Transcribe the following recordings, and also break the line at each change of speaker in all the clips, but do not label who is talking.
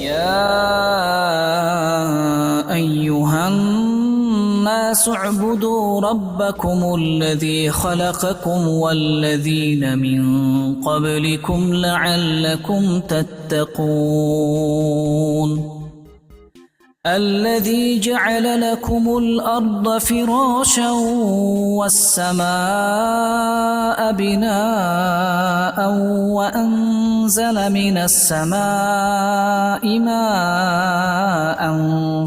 يا أيها الناس اعبدوا ربكم الذي خلقكم والذين من قبلكم لعلكم تتقون. الذي جعل لكم الأرض فراشا والسماء بناء وأنزل من السماء ماء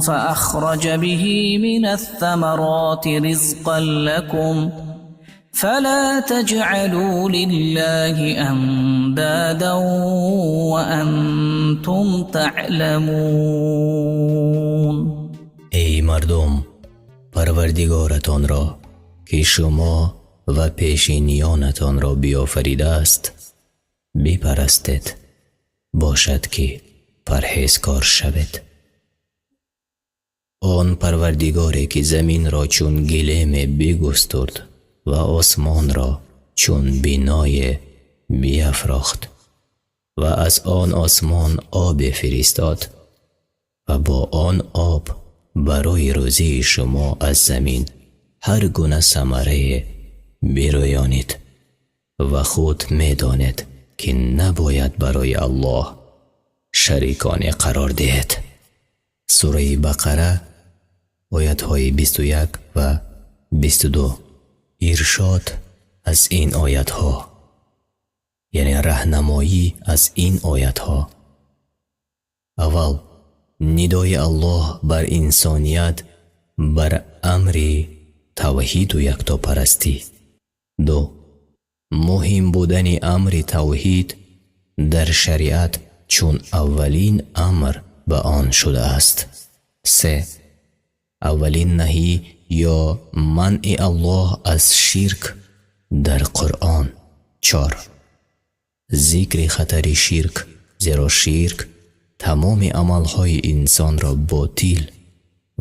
فأخرج به من الثمرات رزقا لكم فلا تجعلوا لله أندادا وأنتم تعلمون.
Эй мардум, Парвардигоратонро, ки шумо ва пешиниёнатонро биёфаридааст, бипарастед, бошад ки парҳезкор шавед. Он Парвардигоре, ки заминро чун гилеме бигустурд ва осмонро чун биное биафрохт ва аз он осмон обе фиристод ва бо он об барои рӯзии шумо аз замин ҳар гуна самарае бирӯёнид ва худ медонед, ки набояд барои Аллоҳ шариконе қарор диҳед. Сураи Бақара, оятҳои 21 ва 22. Иршод аз ин оятҳо, яъне раҳнамоӣ аз ин оятҳо. Аввал, нидои Аллоҳ бар инсоният бар амри тавҳиду яктопарастӣ. Ду, муҳим будани амри тавҳид дар шариат, чун аввалин амр ба он шудааст. Се, аввалин наҳӣ ё манъи Аллоҳ аз ширк дар Қуръон. Чор, зикри хатари ширк, зеро ширк тамоми амалҳои инсонро ботил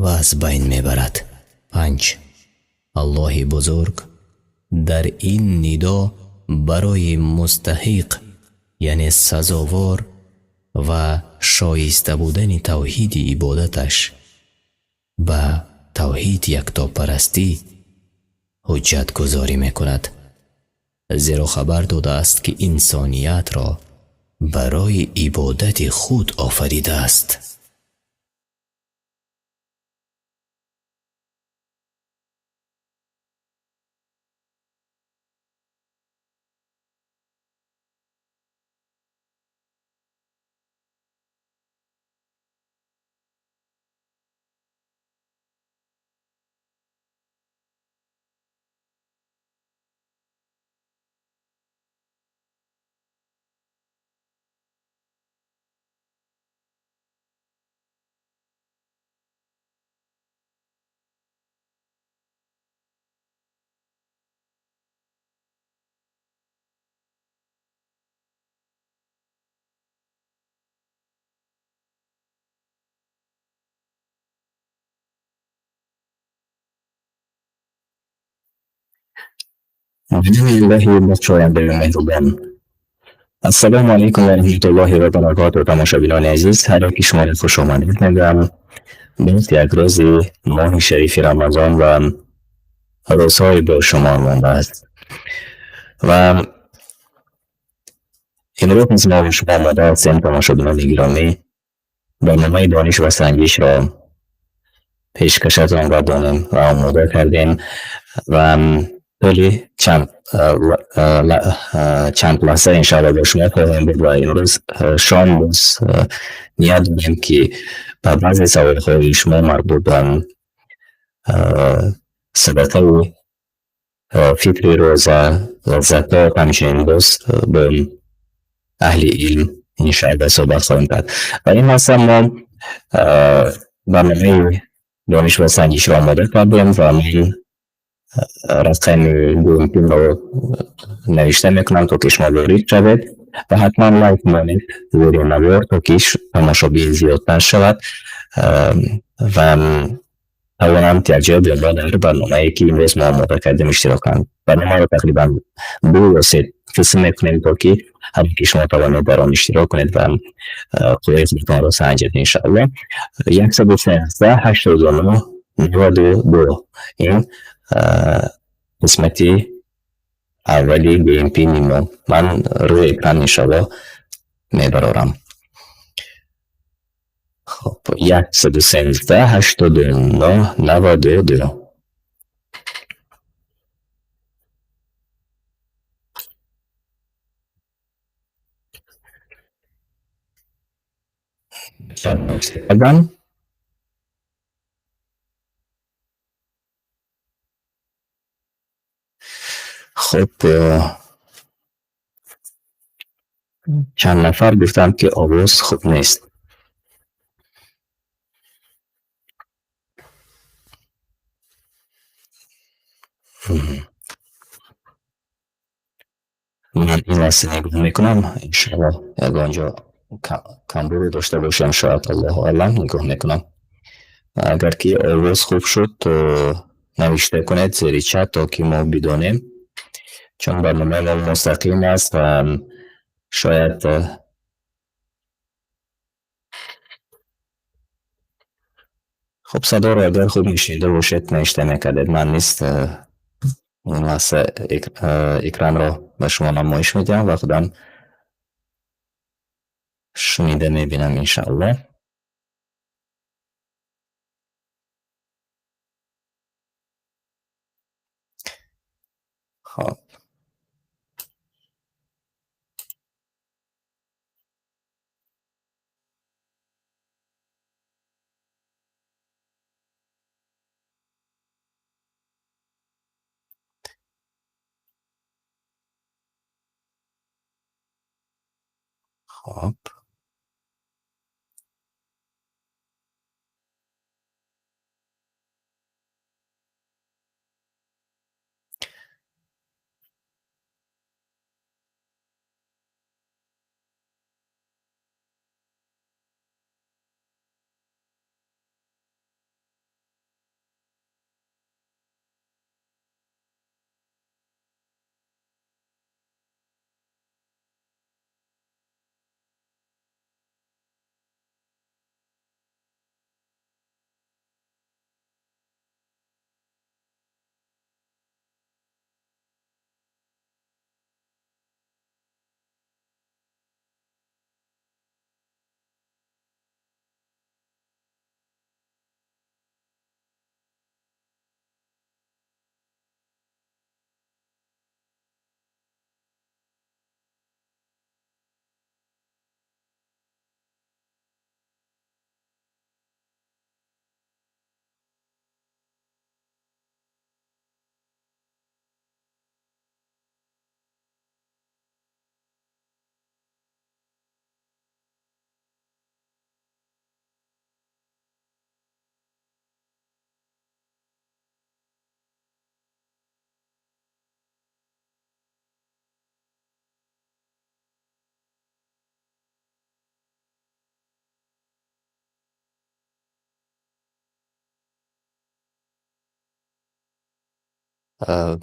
ва аз байн мебарад. Панҷ, Аллоҳи бузург дар ин нидо барои мустаҳиқ, яъне сазовор ва шоиста будани тавҳиди ибодаташ ба тавҳид яктопарастӣ ҳуҷҷатгузорӣ мекунад, зеро хабар додааст, ки инсониятро барои ибодати худ офаридааст.
Бисмиллаҳи бахшояндаи меҳрубон. Ассалому алайкум ва раҳматуллоҳи ва баракотуҳ. Тамошобинони азиз, ҳар яки шуморо хушомадид мегӯям. Боз як рӯзи моҳи шарифи Рамазон ва рӯзҳои бо шумо мондааст. Ва имрӯз низ мо шумо омода ҳастем, тамошобинони гиромӣ, барномаи дониш ва санҷишро пешкашатон гардонем ва омода кардем ва тӯли чанд лаҳза иншоалло бо шумо хоҳем буд. Ва имрӯз шом боз ният дорем, ки ба баъзе саволҳои шумо марбут ба садақаи фитри рӯза ва закот, ҳамчунин боз бо аҳли илм иншоалло суҳбат хоҳем кард. Ва ин лаҳза мо барномаи дониш ва санҷишро омода кардем ва ман рақами гӯмпинро навишта мекунам, то ки шумо ворид шавед ва ҳатман лайк монед зери навор, то ки тамошобин зиёдтар шавад ва тавонанд якҷоя бо дар барномае, ки имрӯз мо омода кардем, иштирок кунанд. Барномаро тақрибан 2 ё 3 Қисм мекунем, то ки ҳар яке шумо тавонед дар он иштирок кунед ва қувваи худатонро санҷед, иншааллоҳ. 113 89 92, ин қисмати аввали Game PIN мо. Ман рӯи экран, иншааллоҳ, мебарорам. Хоб, 113 89 92. Кардам. Хуб, чанд нафар гуфтанд, ки овоз хуб нест. Ман ин лаҳза нигоҳ мекунам, иншоаллоҳ, ягон ҷо камбуде дошта бошам, шояд, аллоҳу аълам, нигоҳ мекунам. Агар ки овоз хуб шуд, навишта кунед зери чат, то ки мо бидонем, чун барномаи мо мустақим аст ва шояд. Хуб, садоро агар хуб мешунида бошед, навишта мекардед. Ман низ ин лаҳза экранро ба шумо намоиш медиҳам ва худам шунида мебинам, иншааллоҳ. Хоб. Хоб.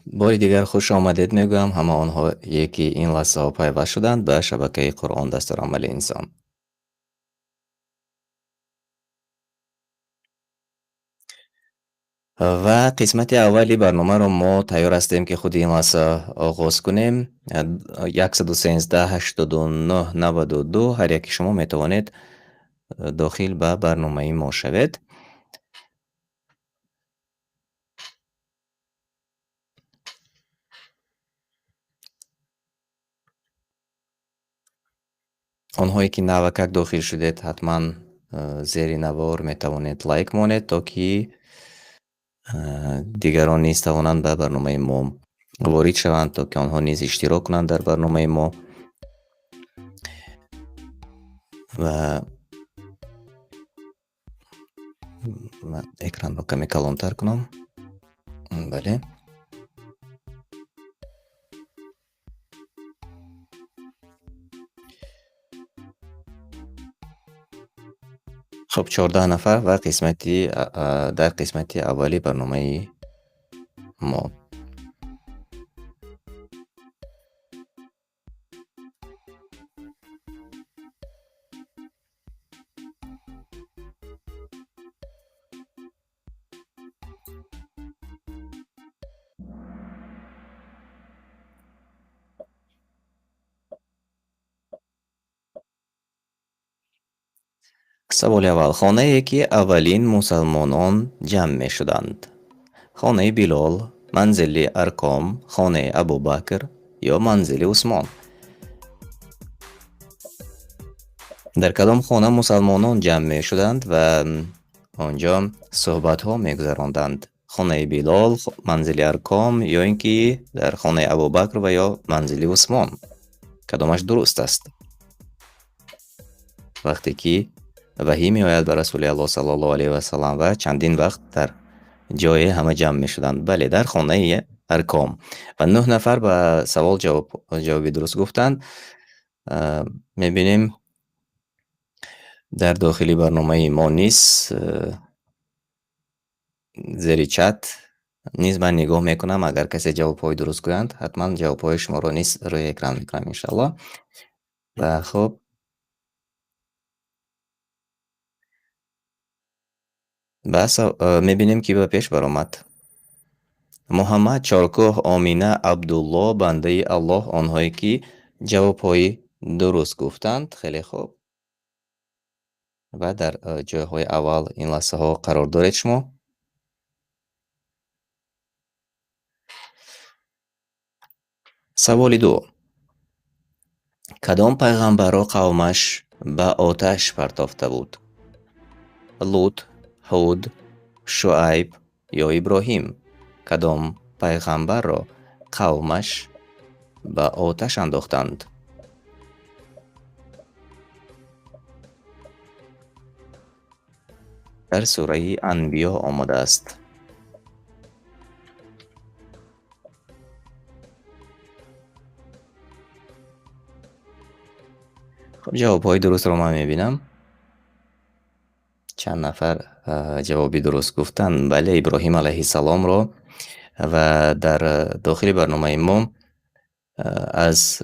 Бори дигар хуш омадед мегӯям ҳама онҳое, ки ин лаҳзаҳо пайваст шуданд ба шабакаи Қуръон дастурамали инсон. Ва қисмати аввали барномаро мо тайёр ҳастем, ки худи ин лаҳза оғоз кунем. 113 89 92, ҳар яки шумо метавонед дохил ба барномаи мо шавед. Онҳое ки навакак дохил шудед, ҳатман зери навор метавонед лайк монед, то ки дигарон низ тавонанд ба барномаи мо ворид шаванд, то ки онҳо низ иштирок кунанд дар барномаи мо. Ва ман экранро каме калонтар кунам. Бале. Хуб, 14 нафар ва қисмати дар қисмати аввали барномаи мо. Саволи аввал: хонае, ки аввалин мусалмонон ҷамъ мешуданд? Хонаи Билол, манзили Арком, хонаи Абубакр ё манзили Усмон? Дар кадом хона мусалмонон ҷамъ мешуданд ва онҷо суҳбатҳо мегузаронданд? Хонаи Билол, манзили Арком ё ин ки дар хонаи Абубакр ва ё манзили Усмон? Кадомаш дуруст аст? Вақте ки ваҳй меояд ба Расули Аллоҳ саллаллоҳу алайҳи ва саллам ва чандин вақт дар ҷое ҳама ҷамъ мешуданд. Бале, дар хонаи Арком. Ва 9 нафар ба савол ҷавоби дуруст гуфтанд. Мебинем дар дохили барномаи мо низ, зери чат низ ман нигоҳ мекунам. Агар касе ҷавобҳои дуруст гӯянд, ҳатман ҷавобҳои шуморо низ рӯи экран мекунам, иншаллоҳ. Ва хуб, мебинем, ки ба пеш баромад. Муҳаммад, Чоркӯҳ, Омина, Абдулло, бандаи Аллоҳ, онҳое ки ҷавобҳои дуруст гуфтанд. Хеле хуб. Ва дар ҷойҳои аввал ин лаҳзаҳо қарор доред шумо. Саволи 2. Кадом пайғамбарро қавмаш ба оташ партофта буд? Лут, Ҳуд, Шуайб ё Иброҳим? Кадом пайғамбарро қавмаш ба оташ андохтанд? Дар сураи Анбиё омадааст. Хуб, ҷавобҳои дурустро ман мебинам. Чанд нафар ҷавоби дуруст гуфтанд. Бале, Иброҳим алайҳиссаломро ва дар дохили барномаи мо аз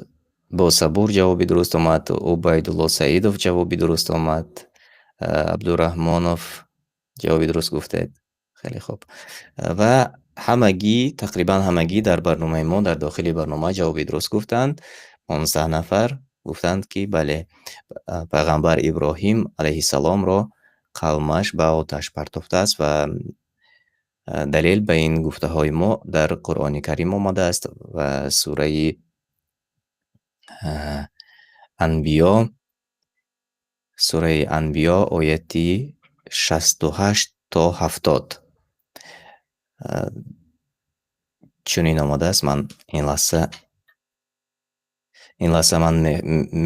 Босабур ҷавоби дуруст омад, Убайдулло Саидов ҷавоби дуруст омад, Абдураҳмонов ҷавоби дуруст гуфтед. Хеле хуб. Ва тақрибан ҳамагӣ дар барномаи мо, дар дохили барнома ҷавоби дуруст гуфтанд. 15 нафар гуфтанд, ки бале, пайғамбар Иброҳим алайҳиссаломро қавмаш ба оташ партофтааст ва далел ба ин гуфтаҳои мо дар Қуръони Карим омадааст ва сураи Анбиё, сураи Анбиё ояти 68 то 70. Чунин омадааст, ман ин лаҳза ман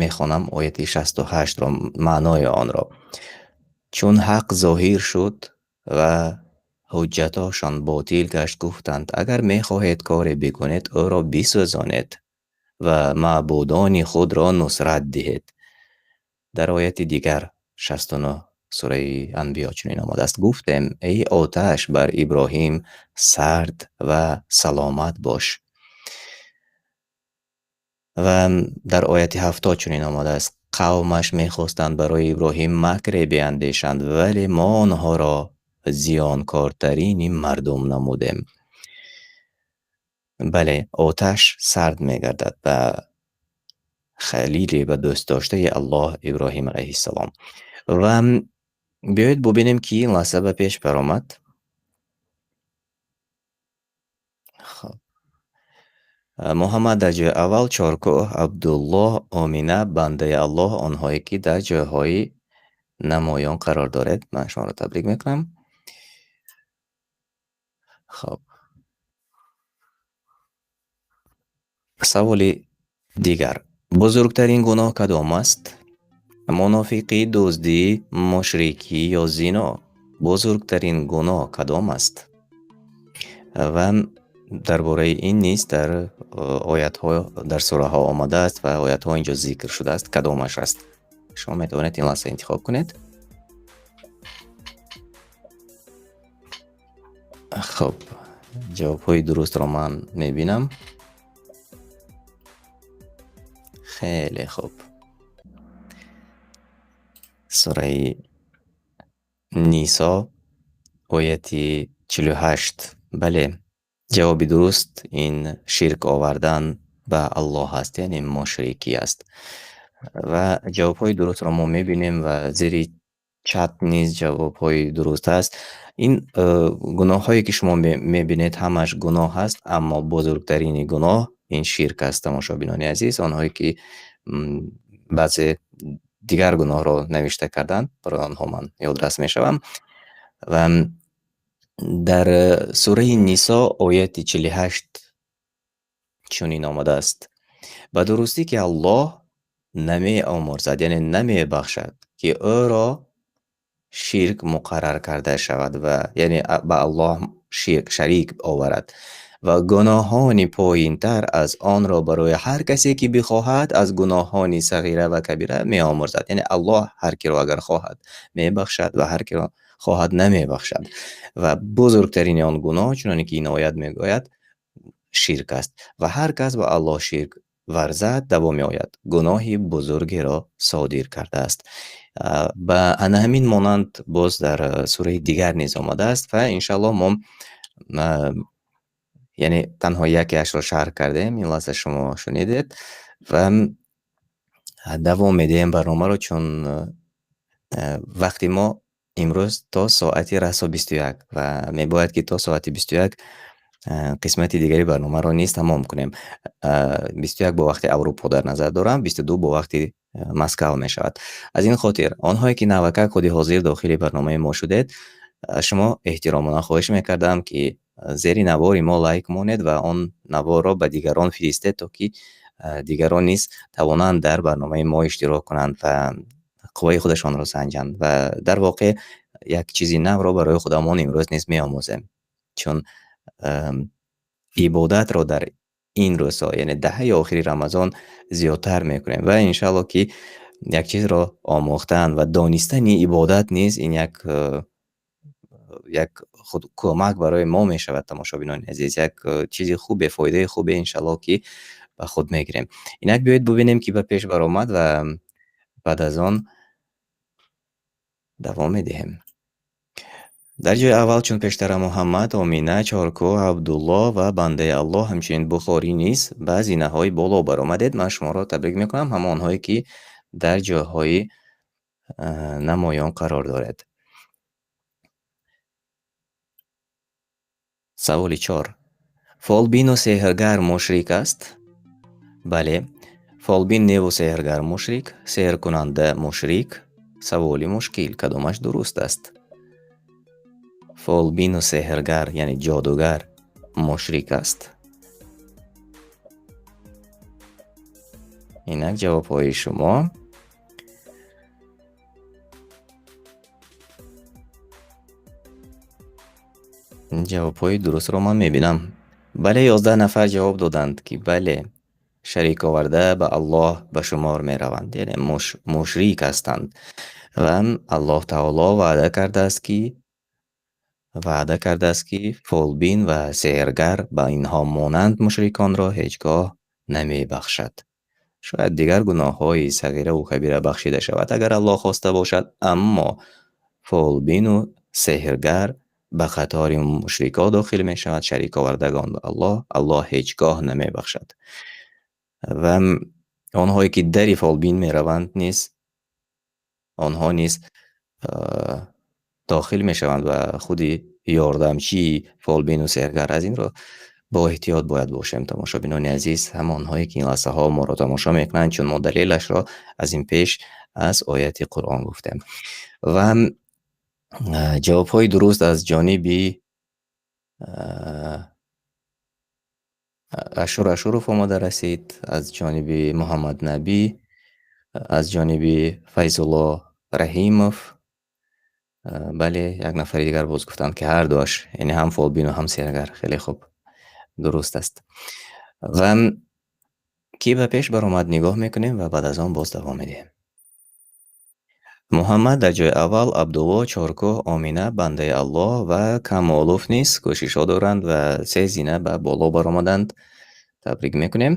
мехонам ояти 68-ро, маънои онро. Чун ҳақ зоҳир шуд ва ҳуҷҷатошон ботил гашт, гуфтанд: агар мехоҳед коре бикунед, ӯро бисӯзонед ва маъбудони худро нусрат диҳед. Дар ояти дигар 69 сураи Анбиё чунин омадааст: гуфтем: эй оташ, бар Иброҳим сард ва саломат бош. Ва дар ояти 70 чунин омадааст: қавмаш мехостанд барои Иброҳим макре биандешанд, вале мо онҳоро зиёнкортарини мардум намудем. Бале, оташ сард мегардад ба халили, ба дӯстдоштаи Аллоҳ Иброҳим алайҳиссалом. Ва биёед бубинем, ки ин лаҳза ба пеш баромад. Хоб. Муҳаммад дар ҷои аввал, Чоркӯҳ, Абдуллоҳ, Омина, бандаи Аллоҳ, онҳое ки дар ҷойҳои намоён қарор доред. Ман шуморо табрик мекунам. Хоб. Саволи дигар. Бузургтарин гуноҳ кадом аст? Мунофиқӣ, дуздӣ, мушрикӣ ё зино? Бузургтарин гуноҳ кадом аст? Ва дар бораи ин низ дар оятҳо, дар сураҳо омадааст ва оятҳо инҷо зикр шудааст. Кадомаш аст? Шумо метавонед ин лаҳза интихоб кунед. Хоб, ҷавобҳои дурустро ман мебинам. Хеле хуб. Сураи Нисо ояти 48. Бале, ҷавоби дуруст ин ширк овардан ба Аллоҳ аст, яъне мушрикӣ аст. Ва ҷавобҳои дурустро мо мебинем ва зери Чат низ ҷавобҳои дуруст аст. Ин гуноҳҳое, ки шумо мебинед, ҳамаш гуноҳ аст, аммо бузургтарини гуноҳ ин ширк аст, тамошобинони азиз. Онҳое, ки баъзе дигар гуноҳро навишта карданд, барои онҳо ман ёдрас мешавам. Ва дар сураи Нисо ояти 48 чунин омадааст: Ба дурустӣ, ки Аллоҳ намеомӯрзад, яъне намебахшад, ки ӯро ширк муқаррар карда шавад ва яъне ба Аллоҳ ширк шарик оварад ва гуноҳони поинтар аз онро барои ҳар касе, ки бихоҳад, аз гуноҳони сағира ва кабира меомӯрзад. Яъне Аллоҳ ҳар киро агар хоҳад мебахшад ва ҳар киро хоҳад намебахшад. Ва бузургтарини он гуноҳ, чуноне ки ин оят мегӯяд, ширк аст. Ва ҳар кас ба Аллоҳ ширк варзад, давом меояд, гуноҳи бузургеро содир кардааст. Ба ана ҳамин монанд боз дар сураи дигар низ омадааст ва иншааллоҳ мо, яъне танҳо якеашро шарҳ кардем, ин лаҳза шумо шунидед ва давом медиҳем барномаро, чун вақти мо имрӯз то соати расо 21 ва мебояд, ки то соати 21 қисмати дигари барномаро низ тамом кунем. 21 бо вақти Аврупо дар назар дорам, 22 бо вақти Москав мешавад. Аз ин хотир онҳое, ки навакак худи ҳозир дохили барномаи мо шудед, шумо эҳтиромона хоҳиш мекардам, ки зери навори мо лайк монед ва он наворро ба дигарон фиристед, то ки дигарон низ тавонанд дар барномаи мо иштирок кунанд ва қувваи худашонро санҷанд. Ва дар воқеъ як чизи навро барои худамон имрӯз низ меомӯзем, чун ибодатро дар ин рӯзҳо, яъне даҳаи охири Рамазон, зиёдтар мекунем ва иншааллоҳ, ки як чизро омӯхтан ва донистани ибодат низ ин як худ кӯмак барои мо мешавад, тамошобинони азиз, як чизи хубе, фоидаи хубе иншааллоҳ, ки ба худ мегирем. Инак биёед бубинем, ки ба пеш баромад ва баъд аз он давом медиҳем. Дар ҷои аввал чун пештара Муҳаммад, Омина, Чоркӯ, Абдулло ва бандаи Аллоҳ, ҳамчунин Бухорӣ низ ба зинаҳои боло баромадед. Ман шуморо табрик мекунам, ҳамонҳое, ки дар ҷойҳои намоён қарор доред. Саволи 4: фолбину сеҳргар мушрик аст? Бале, фолбин неву сеҳргар мушрик, сеҳркунанда мушрик. Саволи мушкил, кадомаш дуруст аст? Фолбину сеҳргар, яъне ҷодугар, мушрик аст? Инак ҷавобҳои шумо. Ҷавобҳои дурустро ман мебинам. Бале, 11 нафар ҷавоб доданд, ки бале, шарик оварда ба Аллоҳ ба шумор мераванд, яъне мушрик ҳастанд. Ва Аллоҳ таоло ваъда кардааст, ки фолбин ва сеҳргар ба инҳо монанд мушриконро ҳеҷ гоҳ намебахшад. Шояд дигар гуноҳҳои сағираву кабира бахшида шавад, агар Аллоҳ хоста бошад, аммо фолбину сеҳргар ба қатори мушрикҳо дохил мешавад, шариковардагон ба Аллоҳ, Аллоҳ ҳеҷ гоҳ намебахшад. Ва онҳое, ки дари фолбин мераванд низ, онҳо низ дохил мешаванд ба худи ёрдамчии фолбину сеҳргар. Аз ин рӯ бо эҳтиёт бояд бошем, тамошобинони азиз, ҳамонҳое, ки ин лаҳзаҳо моро тамошо мекунанд, чун мо далелашро аз ин пеш аз ояти Қуръон гуфтем. Ва ҷавобҳои дуруст аз ҷониби Ашур Ашуров омода расид, аз ҷониби Муҳаммад Набӣ, аз ҷониби Файзулло Раҳимов. Бале, як нафари дигар боз гуфтанд, ки ҳар дуаш, яъне ҳам фолбину ҳам сеҳргар. Хеле хуб, дуруст аст. Ва ки ба пеш баромад, нигоҳ мекунем ва баъд аз он боз давом медиҳем. Муҳаммад дар ҷои аввал, Абдулло, Чоркӯҳ, Омина, бандаи Аллоҳ ва Камолов низ кӯшишҳо доранд ва се зина ба боло баромаданд. Табрик мекунем.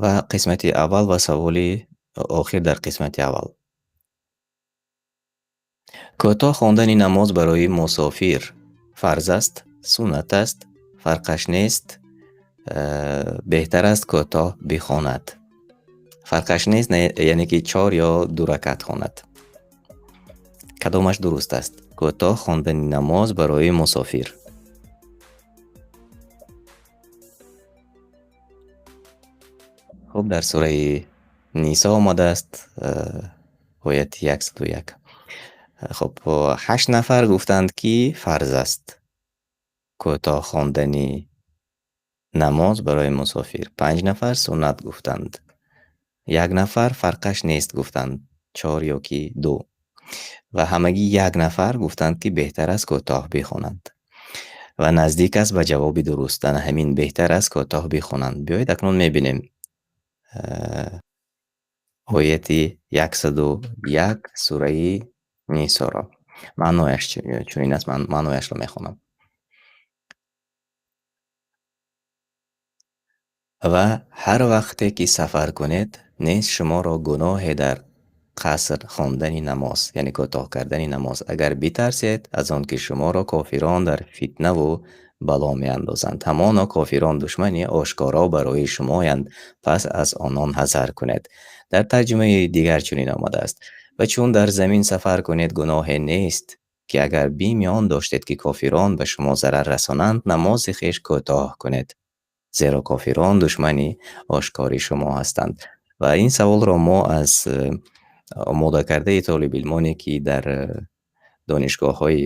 Ва қисмати аввал ва саволи охир дар қисмати аввал. Кӯтоҳ хондани намоз барои мусофир фарз аст, суннат аст, фарқаш нест, беҳтар аст кӯтоҳ бихонад. Фарқаш нест, яъне ки чор ё ду ракат хонад. Кадомаш дуруст аст? Кӯтоҳ хондани намоз барои мусофир. Хуб, дар сураи Нисо омадааст, ояти 101. Хуб, 8 нафар гуфтанд, ки фарз аст кӯтоҳ хондани намоз барои мусофир. 5 нафар суннат гуфтанд. 1 нафар фарқаш нест гуфтанд, 4 ё ки 2. Ва ҳамагӣ 1 нафар гуфтанд, ки беҳтар аст кӯтоҳ бихонанд. Ва наздик аст ба ҷавоби дуруст. Ана ҳамин беҳтар аст кӯтоҳ бихонанд. Биёед акнун мебинем. Ояти 101 сураи Нисоро. Маънояш чунин аст, ман маънояшро мехонам. Ва ҳар вақте ки сафар кунед, нест шуморо гуноҳе дар қаср хондани намоз, яъне кӯтоҳ кардани намоз, агар битарсед аз он ки шуморо кофирон дар фитнаву бало меандозанд. Ҳамоно кофирон душмани ошкоро барои шумоянд, пас аз онон ҳазар кунед. Дар тарҷумаи дигар чунин омадааст: ва чун дар замин сафар кунед, гуноҳе нест ки агар бими он доштед ки кофирон ба шумо зарар расонанд, намози хеш кӯтоҳ кунед, зеро кофирон душмани ошкори шумо ҳастанд. Ва ин саволро мо аз омода кардаи толибилмоне ки дар донишгоҳҳои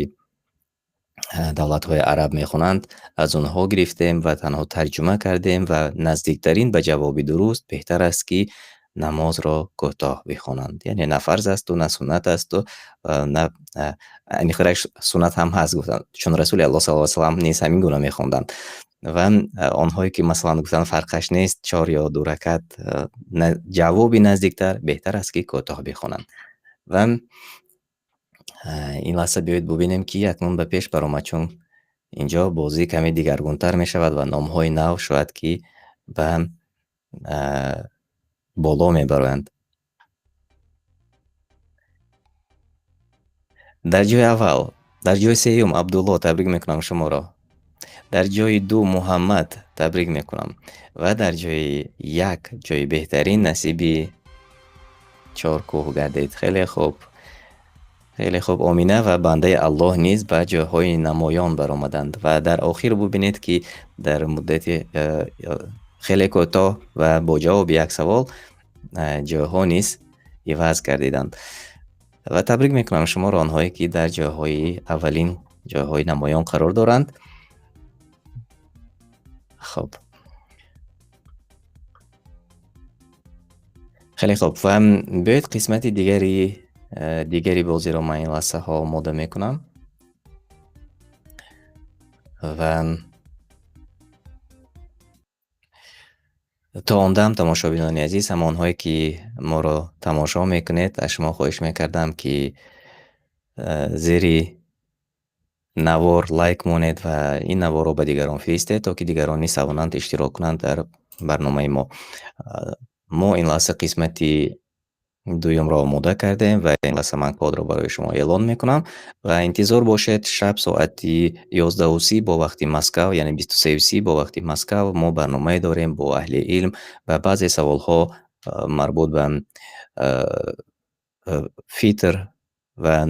давлатҳои араб мехонанд, аз онҳо гирифтем ва танҳо тарҷума кардем ва наздиктарин ба ҷавоби дуруст беҳтар аст ки намозро кӯтоҳ бихонанд. Яъне на фарз асту, на суннат асту, на охираш суннат ҳам ҳаст гуфтанд, чун Расули Аллоҳ саллаллоҳу алайҳи васаллам низ ҳамин гуна мехонданд. Ва онҳое ки масалан гуфтанд фарқаш нест, 4 ё 2 ракат, ҷавоби наздиктар беҳтар аст ки кӯтоҳ бихонанд. Ва ин лаҳза биёед бубинем ки акнун ба пеш баромад, чун инҷо бозӣ каме дигаргунтар мешавад ва номҳои нав шояд ки ба боло мебароянд. Дар ҷои аввал, дар ҷои сеюм Абдулло, табрик мекунам шуморо. Дар ҷои ду Муҳаммад, табрик мекунам. Ва дар ҷои як, ҷои беҳтарин насиби чор кӯҳ гардид. Хеле хуб. Хеле хуб, Омина ва бандаи Аллоҳ низ ба ҷойҳои намоён баромаданд. Ва дар охир бубинед ки дар муддати хеле кӯтоҳ ва бо ҷавоби як савол ҷойҳо низ иваз гардиданд. Ва табрик мекунам шуморо онҳое ки дар ҷойҳои аввалин, ҷойҳои намоён қарор доранд. Хуб. Хеле хуб. Ва биёед қисмати дигари бозиро ман ин лаҳзаҳо омода мекунам. Ва то он дам, тамошобинони азиз, ҳамонҳое ки моро тамошо мекунед, аз шумо хоҳиш мекардам ки зери навор лайк монед ва ин наворро ба дигарон фиристед, то ки дигарон низ тавонанд иштирок кунанд дар барномаи мо. Мо ин лаҳза қисмати дуюмро омода кардем ва ин лаҳза ман кодро барои шумо эълон мекунам ва интизор бошед шаб соати 11:30 бо вақти Москав, яъне 23:30 бо вақти Москав мо барномае дорем бо аҳли илм ва баъзе саволҳо марбут ба фитр ва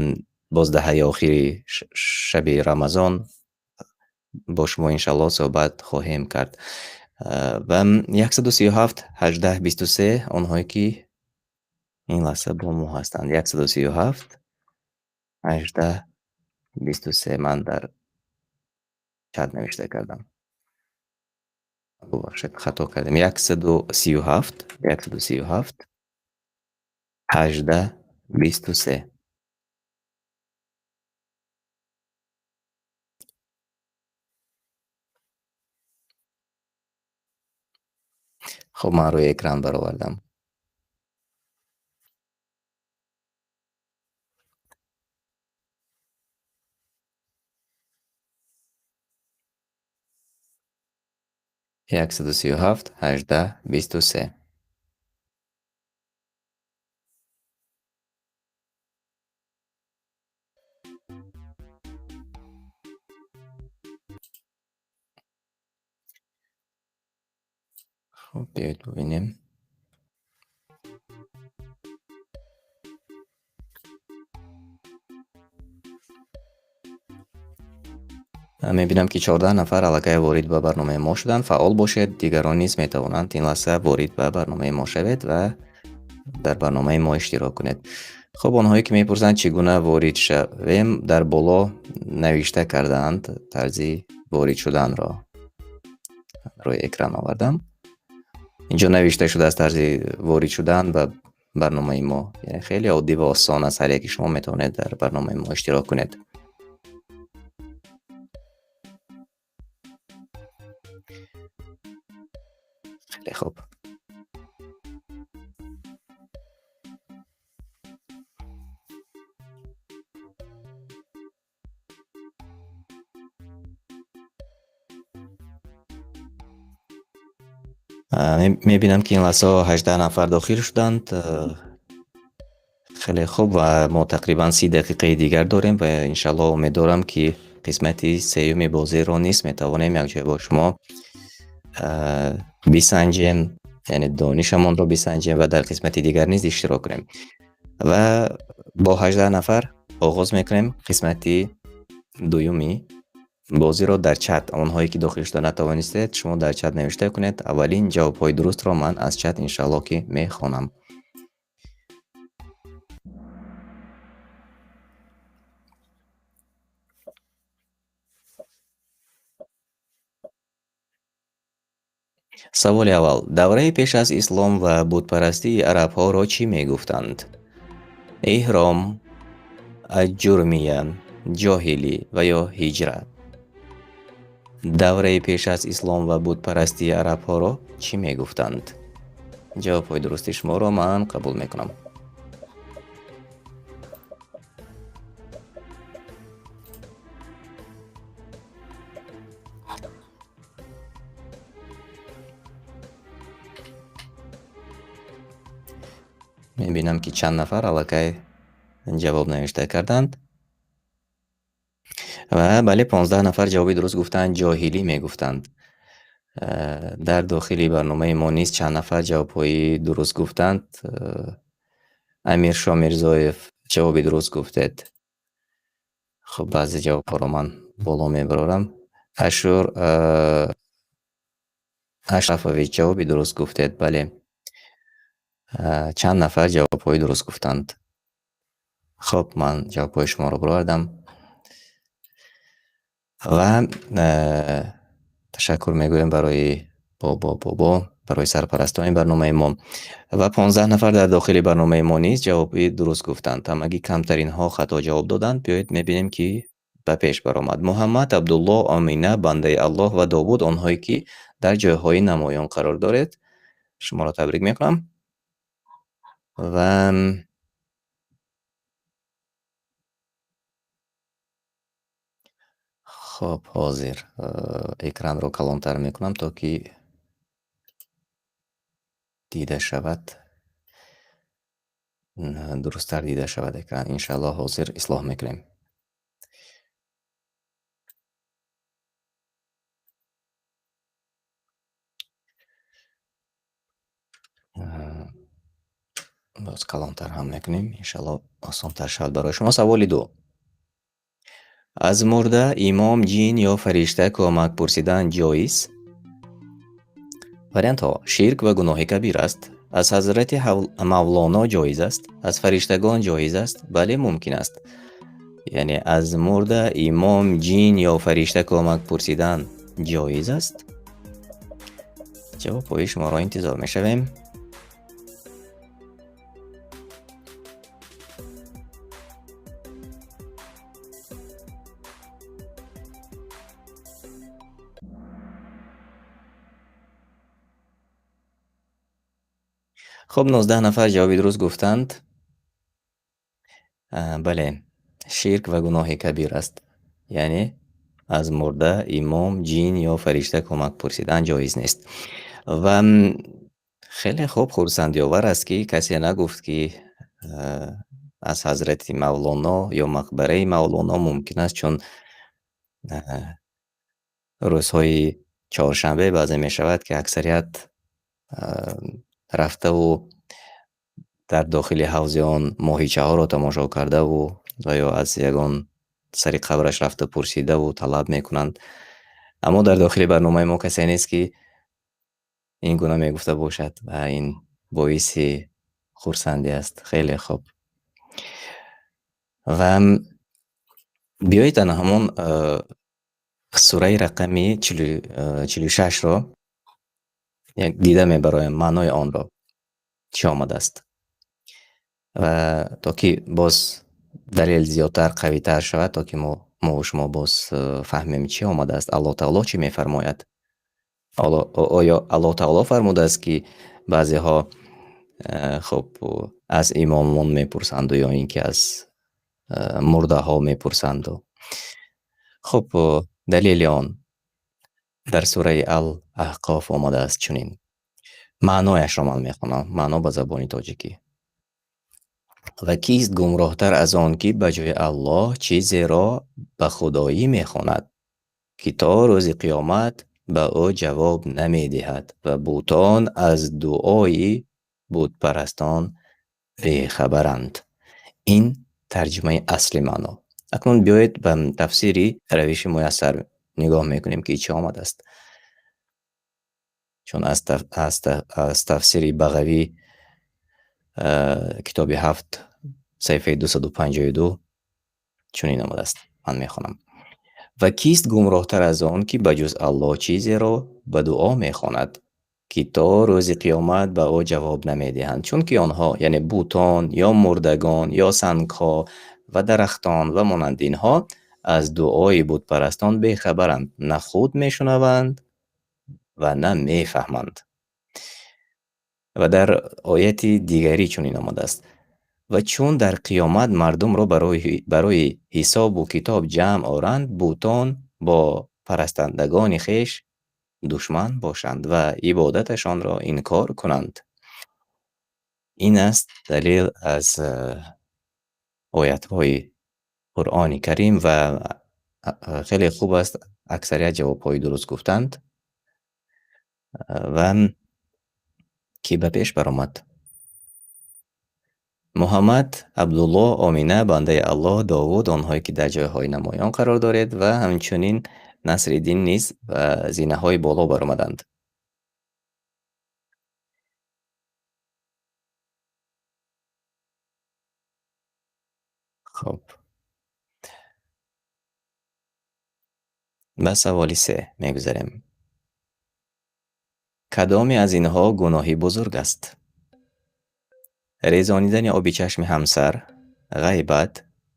боз даҳаи охири шаби Рамазон бо шумо иншаллоҳ суҳбат хоҳем кард. Ва 137 18 23 онҳое ки ин лаҳза бо мо ҳастанд, 137 18 23 ман дар чат навишта кардам. Бубахшед, хато кардем. 137, 137 18 23. Хуб, ман рӯи экран баровардам. 137 18 23. Хуб, биёед бубинем. Мебинам, ки 14 нафар аллакай ворид ба барномаи мо шуданд. Фаъол бошед, дигарон низ метавонанд ин лаҳза ворид ба барномаи мо шавед ва дар барномаи мо иштирок кунед. Хуб, онҳое ки мепурсанд, чӣ гуна ворид шавем, дар боло навишта кардаанд тарзи ворид шуданро. Рӯи экран овардам. Инҷо навишта шудааст тарзи ворид шудан ба барномаи мо. Яъне хеле оддӣ ва осон аст, ҳар яки шумо метавонед дар барномаи мо иштирок кунед. Хеле хуб. Мебинам, ки ин лаҳзаҳо 18 нафар дохил шуданд. Хеле хуб, ва мо тақрибан 30 дақиқаи дигар дорем ва иншаллоҳ умед дорам, ки қисмати сеюми бозиро низ метавонем якҷоя бо шумо бисанҷем, яъне донишамонро бисанҷем ва дар қисмати дигар низ иштирок кунем. Ва бо 18 нафар оғоз мекунем қисмати дуюми бозиро. Дар чат онҳое ки дохил шуда натавонистед, шумо дар чат навишта кунед. Аввалин ҷавобҳои дурустро ман аз чат иншаллоҳ ки мехонам. Саволи аввал: давраи пеш аз ислом ва бутпарастии арабҳоро чӣ мегуфтанд? Эҳром, аҷурмия, ҷоҳилӣ ва ё ҳиҷра. Давраи пеш аз ислом ва бутпарастии арабҳоро чӣ мегуфтанд? Ҷавобҳои дурусти шуморо ман қабул мекунам. Мебинам, ки чанд нафар аллакай ҷавоб навишта карданд. Ва бале, 15 нафар ҷавоби дуруст гуфтанд, ҷоҳилӣ мегуфтанд. Дар дохили барномаи мо низ чанд нафар ҷавобҳои дуруст гуфтанд. Амиршо Мирзоев, ҷавоби дуруст гуфтед. Хуб, баъзе ҷавобҳоро ман боло мебарорам. Ашур Ашрафович, ҷавоби дуруст гуфтед, бале. Чанд нафар ҷавобҳои дуруст гуфтанд. Хуб, ман ҷавобҳои шуморо баровардам ва ташаккур мегӯям барои бобо, бобо, барои сарпарастони барномаи мо. Ва 15 нафар дар дохили барномаи мо низ ҷавоби дуруст гуфтанд. Ҳамагӣ камтаринҳо хато ҷавоб доданд. Биёед мебинем, ки ба пеш баромад. Муҳаммад, Абдуллоҳ, Омина, бандаи Аллоҳ ва Довуд, онҳое ки дар ҷойҳои намоён қарор доред, шуморо табрик мекунам. Ва хоб, ҳозир экранро калонтар мекунам, то ки дида шавад, дурусттар дида шавад экран. Иншаллоҳ, ҳозир ислоҳ мекунем. Боз калонтар ҳам мекунем, иншаллоҳ осонтар шавад барои шумо. Саволи ду: аз мурда, имом, ҷин ё фаришта кӯмак пурсидан ҷоиз? Вариантҳо: ширк ва гуноҳи кабир аст, аз ҳазрати Мавлоно ҷоиз аст, аз фариштагон ҷоиз аст, бале, мумкин аст. Яъне аз мурда, имом, ҷин ё фаришта кӯмак пурсидан ҷоиз аст? Ҷавобҳои шуморо интизор мешавем. Хуб, 19 нафар ҷавоби дуруст гуфтанд. Бале, ширк ва гуноҳи кабир аст. Яъне аз мурда, имом, ҷин ё фаришта кӯмак пурсидан ҷоиз нест. Ва хеле хуб, хурсандиовар аст, ки касе нагуфт, ки аз ҳазрати Мавлоно ё мақбараи Мавлоно мумкин аст, чун рӯзҳои чоршанбе баъзе мешавад, ки аксарият рафтаву дар дохили ҳавзи он моҳичаҳоро тамошо кардаву ва ё аз ягон Сари қабраш рафта пурсидаву талаб мекунанд. Аммо дар дохили барномаи мо касе нест, ки ин гуна мегуфта бошад ва ин боиси хурсандӣ аст. Хеле хуб. Ва биёед ана ҳамон сураи рақами 46-ро як дида мебароем, маънои онро чӣ омадааст. Ва то ки боз далел зиёдтар, қавитар шавад, то ки мо шумо боз фаҳмем чӣ омадааст, Аллоҳ таоло чӣ мефармояд. Оё Аллоҳ таоло фармудааст, ки баъзеҳо хуб аз имомон мепурсанду ё ин ки аз мурдаҳо мепурсанду? Хуб, далели он дар сураи Ал-Аҳқоф омадааст чунин. Маънояшро ман мехонам, маъно ба забони тоҷикӣ. Ва кист гумроҳтар аз он, ки ба ҷои Аллоҳ чизеро ба худоӣ мехонад, ки то рӯзи қиёмат ба ӯ ҷавоб намедиҳад ва бутон аз дуои бутпарастон бехабаранд. Ин тарҷумаи асли маъно. Акнун биёед ба тафсири равиши муяссар нигоҳ мекунем, ки чӣ омадааст. Чун аз тафсири Бағавӣ, китоби 7, саҳифаи 252 чунин омадааст. Ман мехонам. Ва кист гумроҳтар аз он, ки ба ҷуз Аллоҳ чизеро ба дуо мехонад, ки то рӯзи қиёмат ба ӯ ҷавоб намедиҳанд, чунки онҳо, яъне бутон ё мурдагон ё сангҳо ва дарахтон ва монанди инҳо, аз дуои бутпарастон бехабаранд, на худ мешунаванд ва на мефаҳманд. Ва дар ояти дигарӣ чунин омадааст. Ва чун дар қиёмат мардумро барои ҳисобу китоб ҷамъ оранд, бутон бо парастандагони хеш душман бошанд ва ибодаташонро инкор кунанд. Ин аст далел аз оятҳои Қуръони Карим ва хеле хуб аст, аксарият ҷавобҳои дуруст гуфтанд. Ва ки ба пеш баромад? Муҳаммад, Абдуллоҳ, Омина, бандаи Аллоҳ, Довуд, онҳое ки дар ҷойҳои намоён қарор доред ва ҳамчунин Насриддин низ ба зинаҳои боло баромаданд. Хуб. Ба саволи 3 мегузарем. Кадоме аз инҳо гуноҳи бузург аст? Резонидани оби чашми ҳамсар, ғайбат,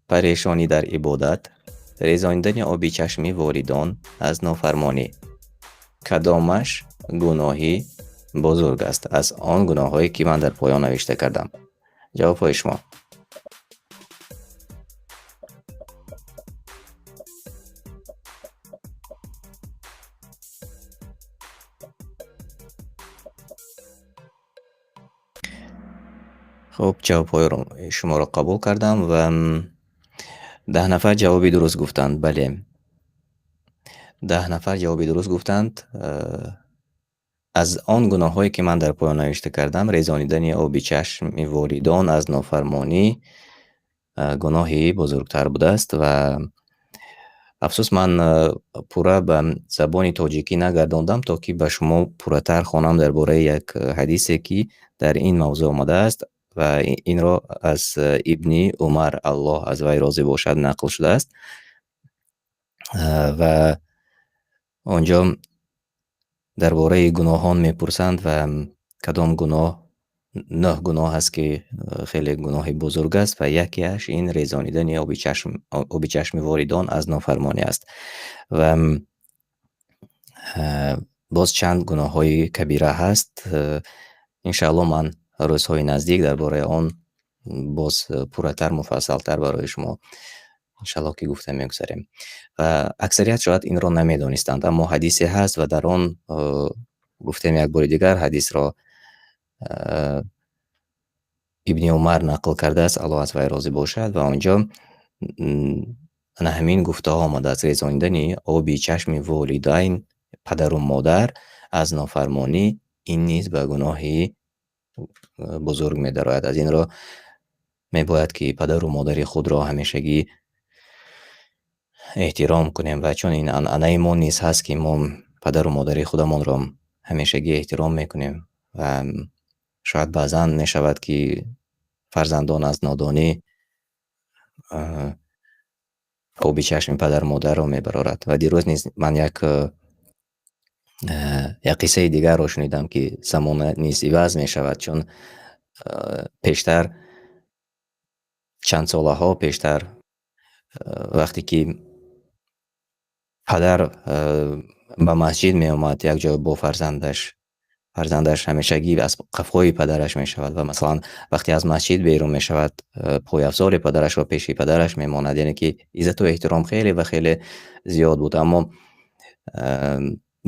парешонӣ дар ибодат, резонидани оби чашми волидон аз нофармонӣ. Кадомаш гуноҳи бузург аст аз он гуноҳҳое, ки ман дар поён навишта кардам? Ҷавобҳои шумо. Хуб, ҷавобҳои шуморо қабул кардам ва 10 нафар ҷавоби дуруст гуфтанд. Бале, 10 нафар ҷавоби дуруст гуфтанд. Аз он гуноҳҳое, ки ман дар поён навишта кардам, резонидани оби чашми волидон аз нофармонӣ гуноҳи бузургтар будааст ва афсӯс, ман пурра ба забони тоҷикӣ нагардондам, то ки ба шумо пурратар хонам дар бораи як ҳадисе, ки дар ин мавзӯъ омадааст ва инро аз Ибни Умар, Аллоҳ аз вай розӣ бошад, нақл шудааст. Ва онҷо дар бораи гуноҳон мепурсанд ва кадом гуноҳ, 9 гуноҳ аст, ки хеле гуноҳи бузург аст ва якеаш ин резонидани оби чашми волидон аз нофармонӣ аст. Ва боз чанд гуноҳҳои кабира ҳаст. Иншааллоҳ ман рӯзҳои наздик дар бораи он боз пурратар, муфассалтар барои шумо иншааллоҳ ки гуфта мегузарем. Ва аксарият шояд инро намедонистанд, аммо ҳадисе ҳаст ва дар он гуфтем як бори дигар ҳадисро Ибни Умар нақл кардааст, Аллоҳ аз вай розӣ бошад, ва онҷо ана ҳамин гуфтаҳо омадааст: резонидани оби чашми волидайн, падару модар аз нофармонӣ, ин низ ба гуноҳи бузург медарояд. Аз ин рӯ мебояд ки падару модари худро ҳамешагӣ Эҳтиром кунем ва чун ин анъанаи мо низ ҳаст, ки мо падару модари худамонро ҳамешагӣ эҳтиром мекунем ва шояд баъзан мешавад, ки фарзандон аз нодонӣ оби чашми падару модарро мебарорад. Ва дирӯз низ ман як қиссаи дигарро шунидам, ки замона низ иваз мешавад, чун пештар, чанд солаҳо пештар, вақте ки падар ба масҷид меомад якҷо бо фарзандаш, фарзандаш ҳамешагӣ аз қафои падараш мешавад ва масалан вақте аз масҷид берун мешавад, пойафзори падарашро пеши падараш мемонад, яъне ки иззату эҳтиром хеле ва хеле зиёд буд. Аммо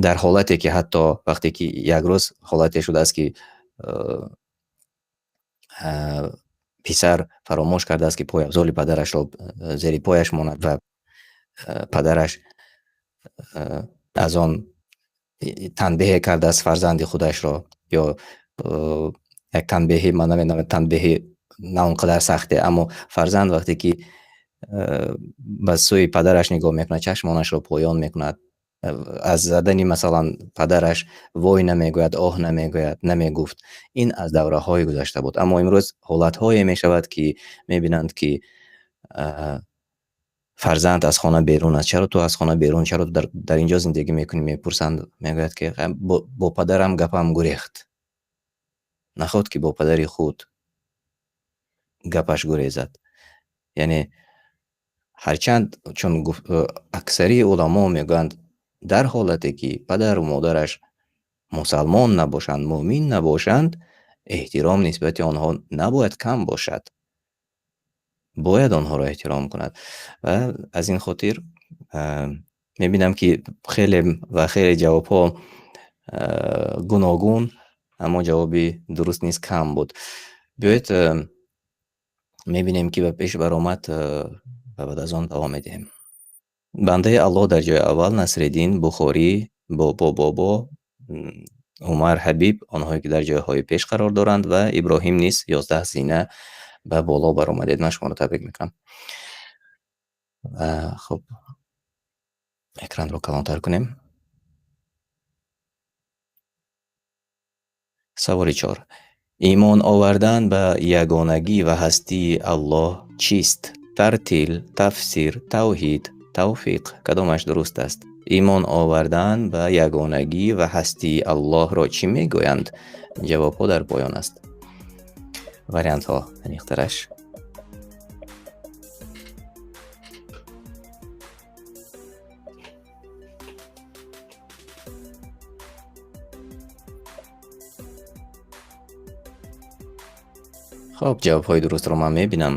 дар ҳолате ки ҳатто вақте ки як рӯз ҳолате шудааст, ки писар фаромӯш кардааст, ки пойафзоли падарашро зери пояш монад ва падараш аз он танбеҳе кардааст фарзанди худашро, ё як танбеҳи, ман намедонам, танбеҳи на он қадар сахте, аммо фарзанд вақте ки ба сӯи падараш нигоҳ мекунад, чашмонашро поён мекунад, аз задани масалан падараш вой намегӯяд, оҳ намегӯяд, намегуфт. Ин аз давраҳои гузашта буд. Аммо имрӯз ҳолатҳое мешавад, ки мебинанд, ки фарзанд аз хона берун аст. Чаро ту аз хона берун, чаро дар ин ҷо зиндагӣ мекунӣ? Мепурсанд, мегӯяд, ки бо падарам гапам гурехт. Наход ки бо падари худ гапаш гурезад. Яъне ҳарчанд чун гуфт, аксари уламо мегӯянд, дар ҳолате ки падару модараш мусалмон набошанд, мӯмин набошанд, эҳтиром нисбати онҳо набояд кам бошад, бояд онҳоро эҳтиром кунад. Ва аз ин хотир мебинам, ки хеле ва хеле ҷавобҳо гуногун, аммо ҷавоби дуруст низ кам буд. Биёед, мебинем, ки ба пеш баромад, ва баъд аз он давом медиҳем. Бандаи Аллоҳ дар ҷои аввал, Насриддин, Бухорӣ, Бобо, Бобо, Умар Ҳабиб, онҳое ки дар ҷойҳои пеш қарор доранд, ва Иброҳим низ 11 зина ба боло баромадед. Ман шуморо табрик мекунам. Хуб, экранро калонтар кунем. Саволи 4. Имон овардан ба ягонагӣ ва ҳастии Аллоҳ чист? Тартил, тафсир, тавҳид, тавфиқ. Кадомаш дуруст аст? Имон овардан ба ягонагӣ ва ҳастии Аллоҳро чӣ мегӯянд? Ҷавобҳо дар поён аст. Вариантҳо аниқтараш. Хуб, ҷавобҳои дурустро ман мебинам.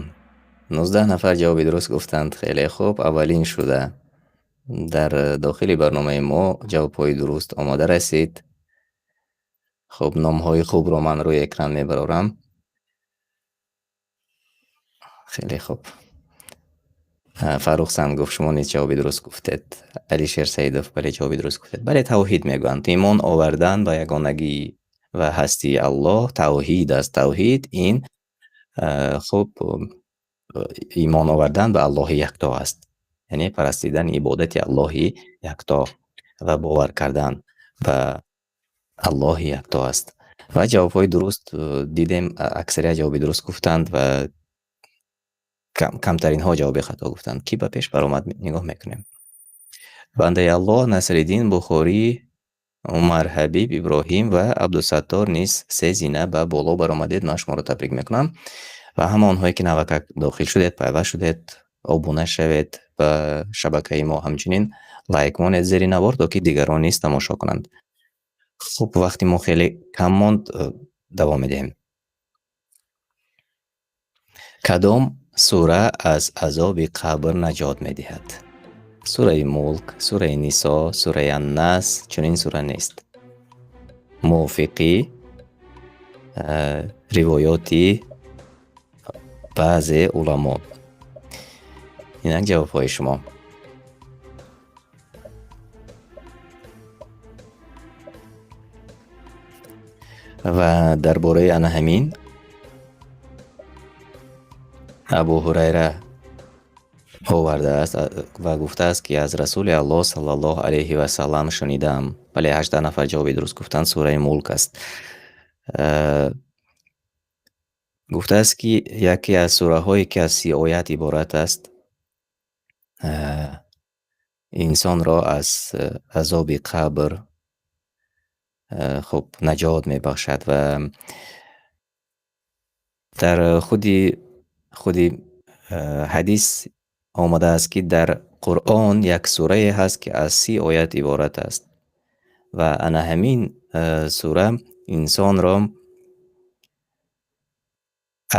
19 нафар ҷавоби дуруст гуфтанд. Хеле хуб, аввалин шуда дар дохили барномаи мо ҷавобҳои дуруст омода расид. Хуб, номҳои хубро ман рӯи экран мебарорам. Хеле хуб. Фаррух Сангов, шумо низ ҷавоби дуруст гуфтед. Алишер Саидов, бале, ҷавоби дуруст гуфтед. Бале, тавҳид мегӯянд. Имон овардан ба ягонагӣ ва ҳастии Аллоҳ тавҳид аст. Тавҳид ин, хуб, имон овардан ба Аллоҳи якто аст. Яъне парастидан ибодати Аллоҳи якто ва бовар кардан ба Аллоҳи якто аст. Ва ҷавобҳои дуруст дидем, аксарият ҷавоби дуруст гуфтанд ва камтаринҳо ҷавоби хато гуфтанд. Ки ба пеш баромад, нигоҳ мекунем. Бандаи Аллоҳ, Насриддин, Бухорӣ, Умар Ҳабиб, Иброҳим ва Абдусаттор низ се зина ба боло баромадед. Ман шуморо табрик мекунам. Ва ҳама онҳое ки навакак дохил шудед, пайваст шудед, обуна шавед ба шабакаи мо, ҳамчунин лайк монед зери навор, то ки дигарон низ тамошо кунанд. Хуб, вақти мо хеле кам монд, давом медиҳем. Кадом сура аз азоби қабр наҷот медиҳад? Сураи Мулк, сураи Нисо, сураи Аннас, чунин сура нест. Мувофиқи ривоёти баъзе уламо. Инак ҷавобҳои шумо. Ва дар бораи ана ҳамин Абу Ҳурайра Овардааст ва гуфтааст, ки аз Расули Аллоҳ саллаллоҳу алайҳи ва саллам шунидам. Бале, 18 нафар ҷавоби дуруст гуфтанд, сураи Мулк аст. Гуфтааст, ки яке аз сураҳое, ки аз 30 оят иборат аст, инсонро аз азоби қабр хуб наҷот мебахшад ва дар худи ҳадис омадааст, ки дар Қуръон як сурае ҳаст, ки аз 30 оят иборат аст ва ана ҳамин сура инсонро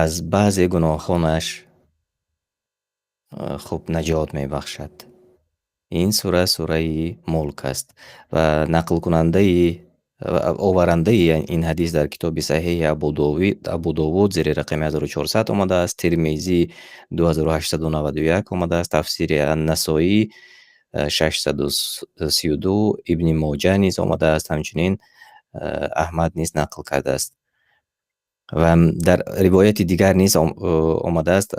аз баъзе гуноҳонаш хуб наҷот мебахшад. Ин сура сураи Мулк аст ва нақлкунандаи оварандаи ин ҳадис дар китоби Саҳеҳи Абу Довуд зери рақами 1400 омадааст, Тирмизӣ 2891 омадааст, тафсири Ан-Насоӣ 632, Ибни Моҷа низ омадааст, ҳамчунин Аҳмад низ нақл кардааст. Ва дар ривояти дигар низ омадааст,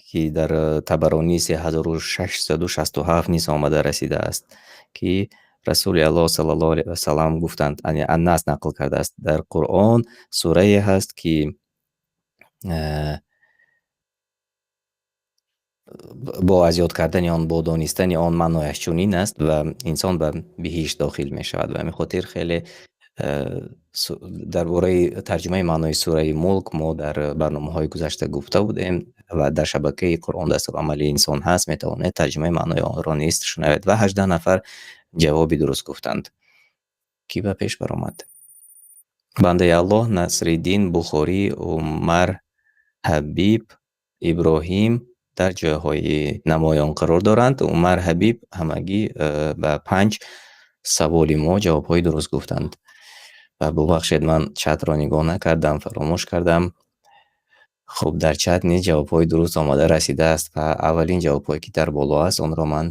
ки дар Табаронӣ 3667 низ омада расидааст, ки Расули Аллоҳ саллаллоҳу алайҳи ва саллам гуфтанд, яъне Аннас нақл кардааст, дар Қуръон сурае ҳаст, ки бо аз ёд кардани он, бо донистани он маънояш чунин аст ва инсон ба биҳишт дохил мешавад. Ва ҳамин хотир хеле дар бораи тарҷумаи маънои сураи Мулк мо дар барномаҳои гузашта гуфта будем ва дар шабакаи Қуръон дастурамали инсон ҳаст, метавонед тарҷумаи маънои онро низ шунавед. Ва 18 нафар ҷавоби дуруст гуфтанд. Кӣ ба пеш баромад? Бандаи Аллоҳ, Насриддин, Бухорӣ, Умар, Ҳабиб, Иброҳим дар ҷойҳои намоён қарор доранд. Умар, Ҳабиб ҳамагӣ ба 5 саволи мо ҷавобҳои дуруст гуфтанд. Ва бубахшед, ман чатро нигоҳ накардам, фаромӯш кардам. Хуб, дар чат низ ҷавобҳои дуруст омада расидааст ва аввалин ҷавобҳое, ки дар боло аст, онро ман,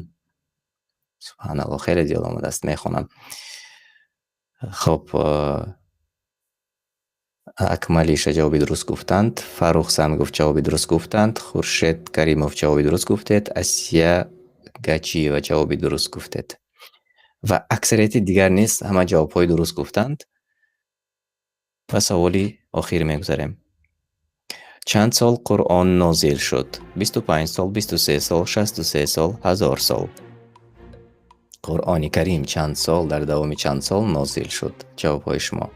субҳаналлоҳ, хеле зиёд омадааст, мехонам. Хуб, Акмалиша ҷавоби дуруст гуфтанд, Фаррух Сангов ҷавоби дуруст гуфтанд, Хуршед Каримов ҷавоби дуруст гуфтед, Асия Гачиева ҷавоби дуруст гуфтед ва аксарияти дигар низ ҳама ҷавобҳои дуруст гуфтанд. Ва саволи охир мегузарем. Чанд сол Қуръон нозил шуд? 25 сол, 23 сол, 63 сол, 1000 сол. Қуръони Карим чанд сол, дар давоми чанд сол нозил шуд? Ҷавобҳои шумо.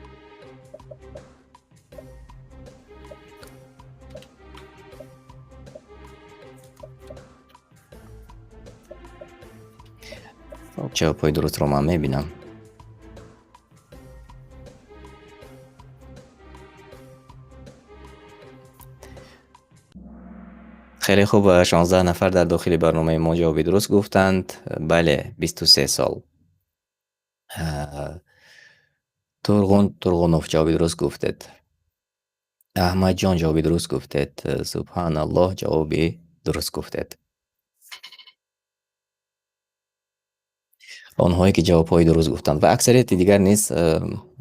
Ҷавобҳои дурустро ман мебинам. Хеле хуб, 16 нафар дар дохили барномаи мо ҷавоби дуруст гуфтанд. Бале, 23 сол. Турғун Турғунов ҷавоби дуруст гуфтед. Аҳмадҷон ҷавоби дуруст гуфтед. Субҳаналлоҳ ҷавоби дуруст гуфтед. Онҳое ки ҷавобҳои дуруст гуфтанд ва аксарияти дигар низ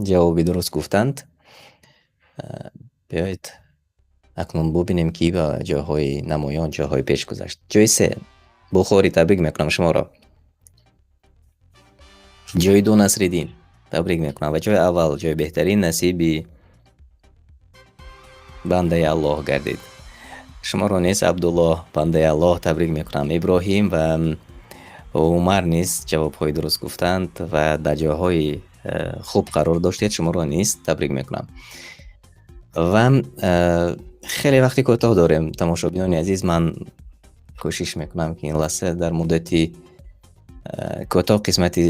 ҷавоби дуруст гуфтанд. Биёед акнун бубинем, ки ба ҷойҳои намоён, ҷойҳои пеш гузашт. Ҷои се Бухорӣ, табрик мекунам шуморо. Ҷои ду Насриддин, табрик мекунам ва ҷои аввал, ҷои беҳтарин насиби бандаи Аллоҳ гардид. Шуморо низ Абдуллоҳ, бандаи Аллоҳ, табрик мекунам. Иброҳим ва Умар низ ҷавобҳои дуруст гуфтанд ва дар ҷойҳои хуб қарор доштед, шуморо низ табрик мекунам. Ва хеле вақти кӯтоҳ дорем, тамошобинони азиз, ман кӯшиш мекунам, ки ин лаҳза дар муддати кӯтоҳ қисмати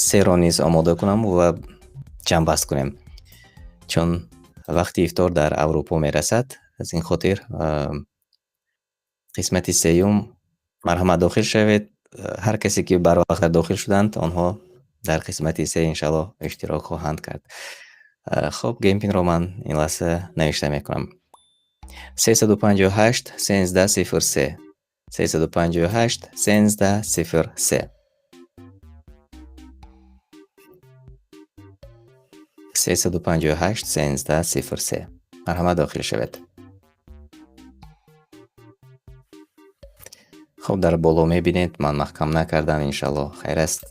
серо низ омода кунам ва ҷамъбаст кунем, чун вақти ифтор дар Аврупо мерасад. Аз ин хотир қисмати сеюм марҳамат дохил шавед. Ҳар касе ки барвақт дохил шуданд, онҳо дар қисмати се иншаллоҳ иштирок хоҳанд кард. Хуб, геймпинро ман ин лаҳза навишта мекунам. 358 13 03, 358 13 03, 358 13 03. Марҳамат дохил шавед. Хуб, дар боло мебинед, ман маҳкам накардам, иншаллоҳ хайр аст.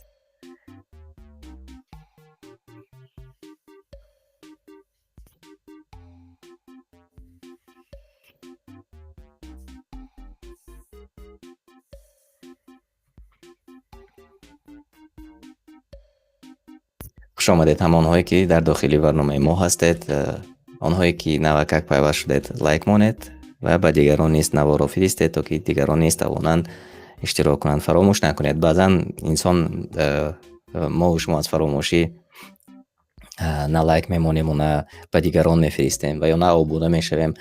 Хуш омадед ҳамонҳое ки дар дохили барномаи мо ҳастед, онҳое ки навакак пайваст шудед, лайк монед ва ба дигарон низ наворо фиристед, то ки дигарон низ тавонанд иштирок кунанд. Фаромӯш накунед, баъзан инсон, мо ва шумо аз фаромӯшӣ на лайк мемонем ва на ба дигарон мефиристем ва ё на обуна мешавем.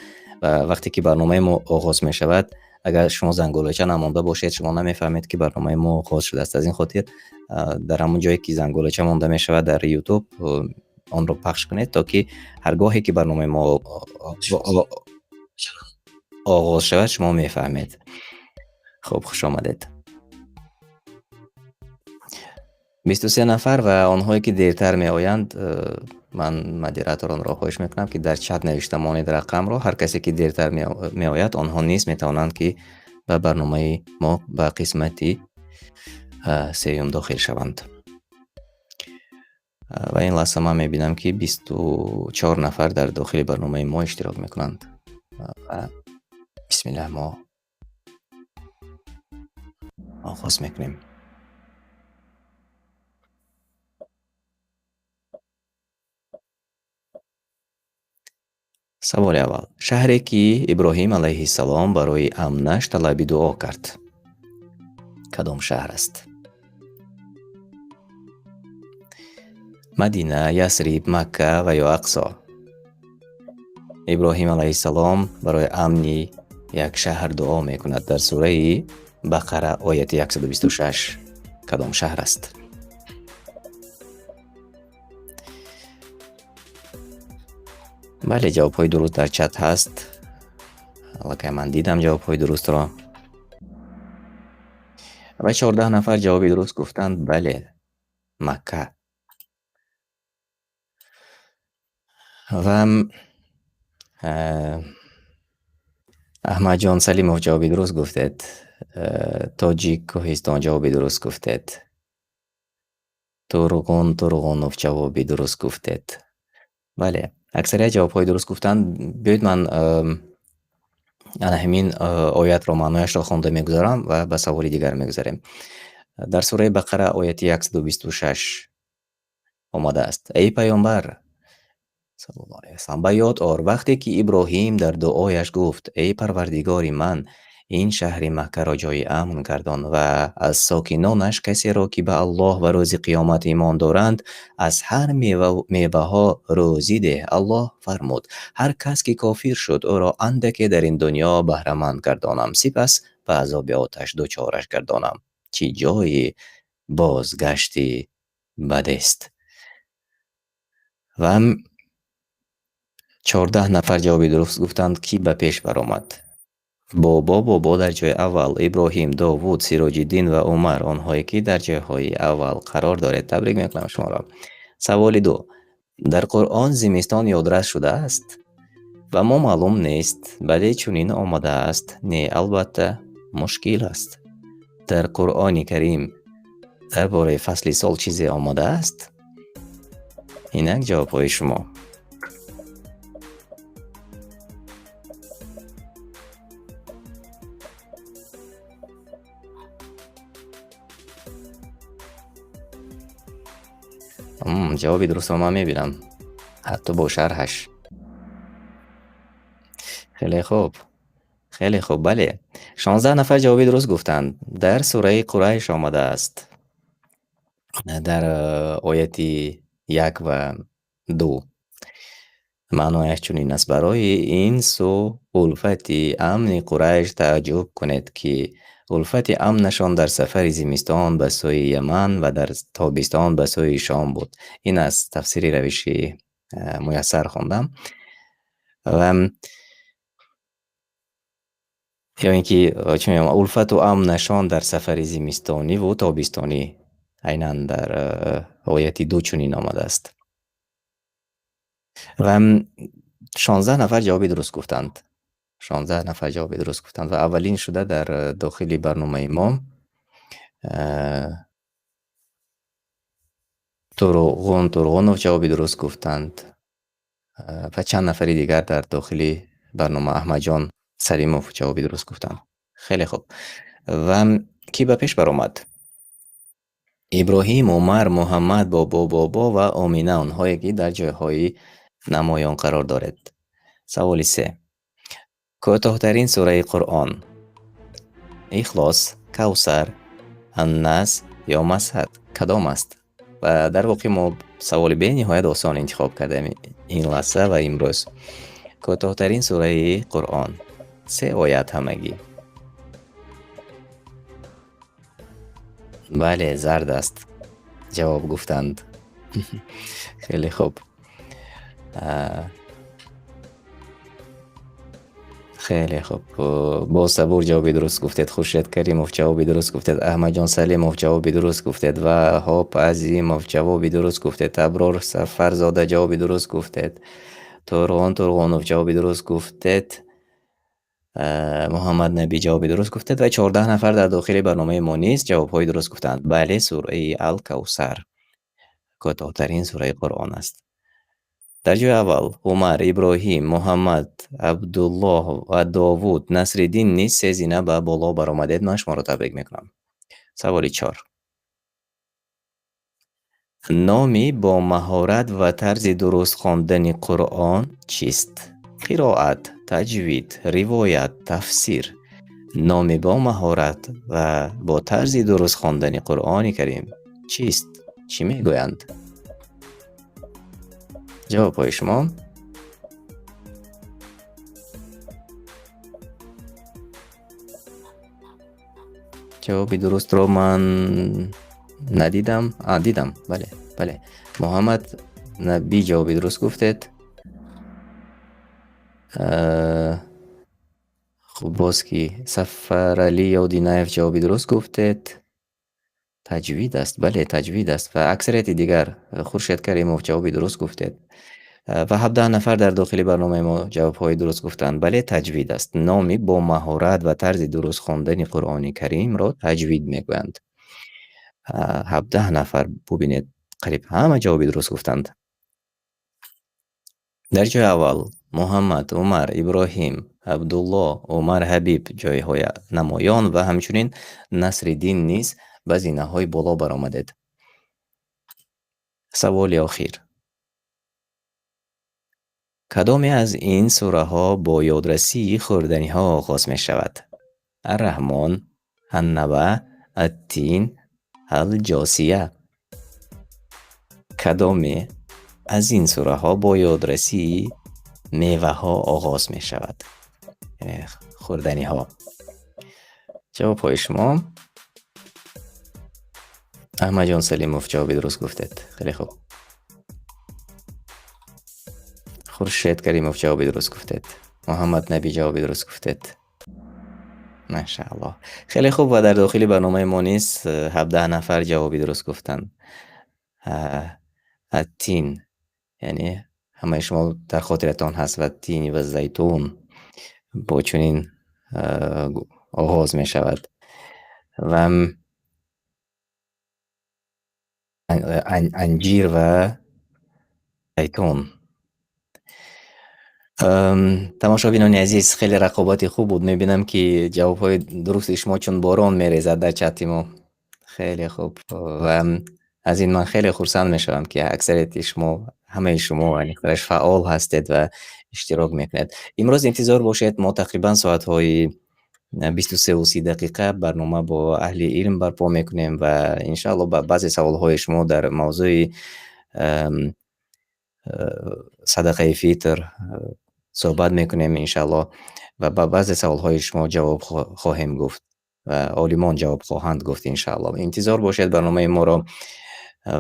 Ва вақте ки барномаи мо оғоз мешавад, агар шумо зангӯлача намонда бошед, шумо намефаҳмед ки барномаи мо оғоз шудааст. Аз ин хотир, дар ҳамон ҷое ки зангӯлача монда мешавад дар YouTube, онро пахш кунед, то ки ҳар гоҳе ки барномаи мо оғоз шавад, шумо мефаҳмед. Хуб, хуш омадед. 23 нафар ва онҳое ки дертар меоянд, ман модераторонро хоҳиш мекунам ки дар чат навишта монед рақамро. Ҳар касе ки дертар меояд, онҳо низ метавонанд ки ба барномаи мо ба қисмати сеюм дохил шаванд. Ва ин лаҳза ман мебинам ки 24 нафар дар дохили барномаи мо иштирок мекунанд. Ва бисмиллаҳ, мо оғоз мекунем. Саволи аввал. Шаҳре ки Иброҳим алайҳиссалом барои амнаш талаби дуо кард, кадом шаҳр аст? Мадина, Ясриб, Макка ва ё Ақсо? Иброҳим алайҳиссалом барои амни як шаҳр дуо мекунад дар сураи Бақара ояти 126. Кадом шаҳр аст? Бале, ҷавобҳои дуруст дар чат ҳаст. Аллакай ман дидам ҷавобҳои дурустро. Ва 14 нафар ҷавоби дуруст гуфтанд. Бале, Макка. Ва Аҳмадҷон Салимов ҷавоби дуруст гуфтед. Тоҷик Кӯҳистон ҷавоби дуруст гуфтед. Турғун Турғунов ҷавоби дуруст гуфтед. Бале, аксарият ҷавобҳои дуруст гуфтанд. Биёед ман ана ҳамин оятро маънояшро хонда мегузарам ва ба саволи дигар мегузарем. Дар сураи Бақара ояти 126 омадааст. Эй пайғамбар саллаллоҳу алайҳи васаллам, ба ёд ор вақте ки Иброҳим дар дуояш гуфт: эй парвардигори ман, ин шаҳри Маккаро ҷои амн гардон ва аз сокинонаш касеро ки ба Аллоҳ ва рӯзи қиёмат имон доранд, аз ҳар меваҳо рӯзӣ деҳ. Аллоҳ фармуд: ҳар кас ки кофир шуд, ӯро андаке дар ин дунё баҳраманд гардонам, сипас ба азоби оташ дучораш гардонам. Чӣ ҷои бозгашти бадест. Ва 14 нафар ҷавоби дуруст гуфтанд, ки ба пеш баромад. Бобо, бобо дар ҷои аввал, Иброҳим, Довуд, Сироҷиддин ва Умар, онҳое ки дар ҷойҳои аввал қарор доред. Табрик мекунам шуморо. Саволи ду. Дар Қуръон зимистон ёдрас шудааст? Ба мо маълум нест, бале чунин омадааст. Не, албатта мушкил аст. Дар Қуръони Карим дар бораи фасли сол чизе омадааст? Инак ҷавобҳои шумо. Ҷавоби дурустро ман мебинам, ҳатто бо шарҳаш. Хеле хуб, хеле хуб, бале. 16 нафар ҷавоби дуруст гуфтанд. Дар сураи Қурайш омадааст, дар ояти 1 ва 2. Маънояш чунин аст: барои инсу улфати амни Қурайш тааҷҷуб кунед, ки улфати амнашон дар сафари зимистон ба сӯи Яман ва дар тобистон ба сӯи Шом буд. Ин аз тафсири равиши муяссар хондам. Ва ё ин ки, чӣ мегӯям, улфату амнашон дар сафари зимистонӣ ва тобистонӣ, айнан дар ояти 2 чунин омадааст. Ва 16 нафар ҷавоби дуруст гуфтанд. 16 нафар ҷавоби дуруст гуфтанд ва аввалин шуда дар дохили барномаи мо Турғун Турғунов ҷавоби дуруст гуфтанд ва чанд нафари дигар дар дохили барнома, Аҳмадҷон Салимов ҷавоби дуруст гуфтанд. Хеле хуб. Ва кӣ ба пеш баромад? Иброҳим, Умар, Муҳаммад, Бобо, Бобо ва Омина, онҳое ки дар ҷойҳои намоён қарор доред. Саволи се. Кӯтоҳтарин сураи Қуръон: Ихлос, Кавсар, Аннас ё Масад кадом аст? Ва дар воқеъ мо саволи бениҳоят осон интихоб кардем ин лаҳза ва имрӯз. Кӯтоҳтарин сураи Қуръон, се оят ҳамагӣ. Бале, зард аст, ҷавоб гуфтанд. Хеле хуб. Хеле хуб. Боз Сабур ҷавоби дуруст гуфтед, Хуршед Каримов ҷавоби дуруст гуфтед, Аҳмадҷон Салимов ҷавоби дуруст гуфтед, Ваҳоб Азимов ҷавоби дуруст гуфтед, Аброр Сафарзода ҷавоби дуруст гуфтед, Турғон Турғонов ҷавоби дуруст гуфтед, Муҳаммад Набӣ ҷавоби дуруст гуфтед ва 14 нафар дар дохили барномаи мо низ ҷавобҳои дуруст гуфтанд. Бале, сураи Ал-Кавсар кӯтоҳтарин сураи Қуръон аст. Дар ҷои аввал Умар, Иброҳим, Муҳаммад, Абдуллоҳ ва Довуд, Насриддин низ се зина ба боло баромадед. Ман шуморо табрик мекунам. Саволи чор. Номи бо маҳорат ва тарзи дуруст хондани Қуръон чист? Қироат, таҷвид, ривоят, тафсир. Номи бо маҳорат ва бо тарзи дуруст хондани Қуръони Карим чист? Чӣ мегӯянд? Ҷавобҳои шумо. Ҷавоби дурустро ман надидам. А, дидам. Бале, бале. Муҳаммад Набӣ ҷавоби дуруст гуфтед. Хуб, боз ки Сафаралӣ Ёдинаев ҷавоби дуруст гуфтед. Таҷвид аст. Бале, таҷвид аст. Ва аксарияти дигар, Хуршед Каримов ҷавоби дуруст гуфтед. Ва 17 нафар дар дохили барномаи мо ҷавобҳои дуруст гуфтанд. Бале, таҷвид аст. Номи бо маҳорат ва тарзи дуруст хондани Қуръони Каримро таҷвид мегӯянд. 17 нафар, бубинед, қариб ҳама ҷавоби дуруст гуфтанд. Дар ҷои аввал Муҳаммад, Умар, Иброҳим, Абдулло, Умар Ҳабиб ҷойҳои намоён ва ҳамчунин Насриддин низ ба зинаҳои боло баромадед. Саволи охир. Кадоме аз ин сураҳо бо ёдрасии хӯрданиҳо оғоз мешавад? Ар-Раҳмон, Ан-Наба, Ат-Тин, Ал-Ҷосия. Кадоме аз ин сураҳо бо ёдрасии меваҳо оғоз мешавад? Яъне хӯрданиҳо. Ҷавобҳои шумо. Аҳмадҷон Салимов ҷавоби дуруст гуфтед. Хеле хуб. Хуршед Каримов ҷавоби дуруст гуфтед. Муҳаммад Набӣ ҷавоби дуруст гуфтед. Машааллоҳ. Хеле хуб ва дар дохили барномаи мо низ 17 нафар ҷавоби дуруст гуфтанд. Аттин, яъне ҳамаи шумо дар хотиратон ҳаст ва тини ва зайтун бо чунин оғоз мешавад. Ва анҷир ва зайтун. Тамошобинони азиз, хеле рақобати хуб буд. Мебинам ки ҷавобҳои дурусти шумо чун борон мерезад дар чати мо. Хеле хуб ва аз ин ман хеле хурсанд мешавам, ки аксарияти шумо, ҳамаи шумо яъне фаъол ҳастед ва иштирок мекунед. Имрӯз интизор бошед, мо тақрибан соатҳои 23:30 дақиқа барнома бо аҳли илм барпо мекунем ва иншааллоҳ ба баъзе саволҳои шумо дар мавзӯи садақаи фитр суҳбат мекунем иншааллоҳ ва ба баъзе саволҳои шумо ҷавоб хоҳем гуфт ва олимон ҷавоб хоҳанд гуфт иншааллоҳ. Интизор бошед барномаи моро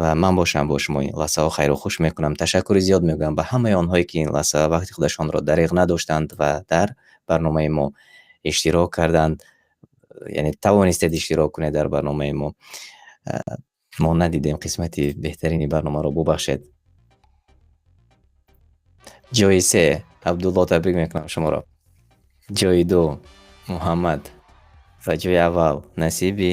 ва ман бошам бо шумо ин лаҳзаҳо хайру хуш мекунам. Ташаккури зиёд мегӯям ба ҳамаи онҳое ки ин лаҳза вақти худашонро дареғ надоштанд ва дар барномаи мо иштирок карданд, яъне тавонистед иштирок кунед дар барномаи мо. Мо надидем қисмати беҳтарини барномаро, бубахшед. Ҷои се Абдулло, табрик мекунам шуморо. Ҷойи ду Муҳаммад ва ҷойи аввал насиби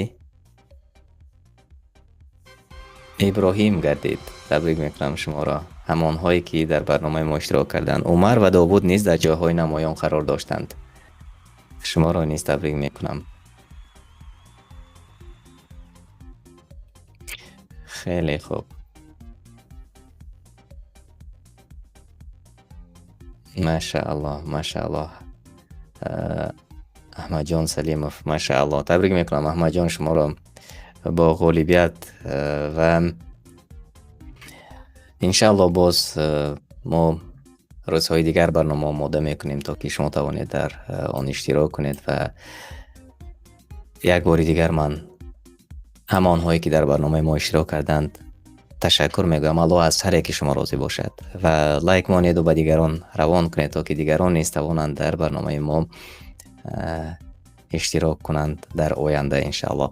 Иброҳим гардид. Табрик мекунам шуморо. Ҳамонҳое ки дар барномаи мо иштирок карданд. Умар ва Довуд низ дар ҷойҳои намоён қарор доштанд. Шуморо низ табрик мекунам. Хеле хуб. Машааллоҳ, машааллоҳ. Аҳмадҷон Салимов, машааллоҳ. Табрик мекунам Аҳмадҷон шуморо бо ғолибият ва иншааллоҳ боз мо рӯзҳои дигар барнома омода мекунем, то ки шумо тавонед дар он иштирок кунед. Ва як бори дигар ман ҳамонҳое ки дар барномаи мо иштирок карданд ташаккур мегӯям. Аллоҳ аз ҳар яки шумо розӣ бошад ва лайк монеду ба дигарон равон кунед, то ки дигарон низ тавонанд дар барномаи мо иштирок кунанд дар оянда иншааллоҳ.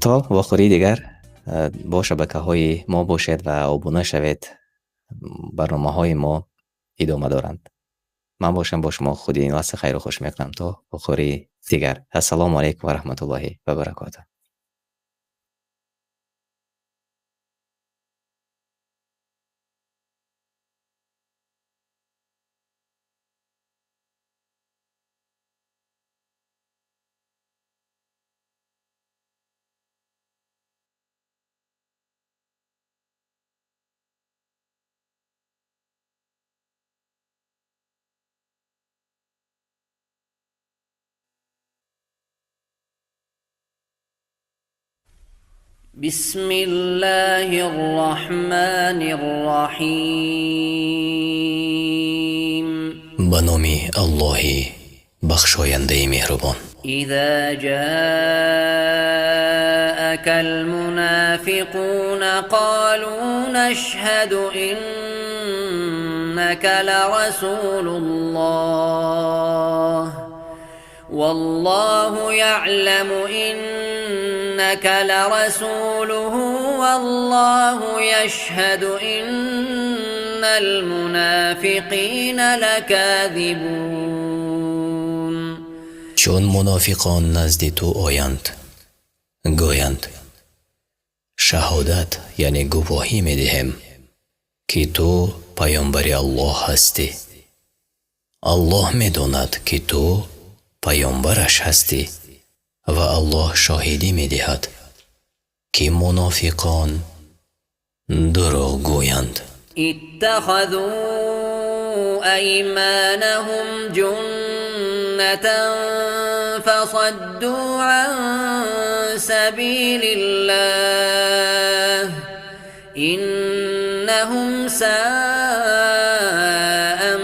То вохӯрии дигар бо шабакаҳои мо бошед ва обуна шавед. Барномаҳои мо идома доранд. Ман бошам бо шумо худи ин лаҳза хайру хуш мекунам то вохӯрии дигар. Ассалому алайкум ва раҳматуллоҳи ва баракотуҳ.
بسم الله الرحمن الرحيم.
به نام الله بخشاینده مهربان.
إذا جاءك المنافقون قالوا نشهد إنك لرسول الله والله يعلم إنك لرسوله والله يشهد إن المنافقين لكاذبون.
چون منافقان نزد تو آیند گویند شهادت یعنی گواهی میدهیم که تو پیامبر الله هستی. الله میداند که تو پیامبرش هستی و الله شاهدی میدهد که منافقان دروغ گویند.
اتخذوا ایمانهم جنة فصدوا عن سبیل الله إنهم ساء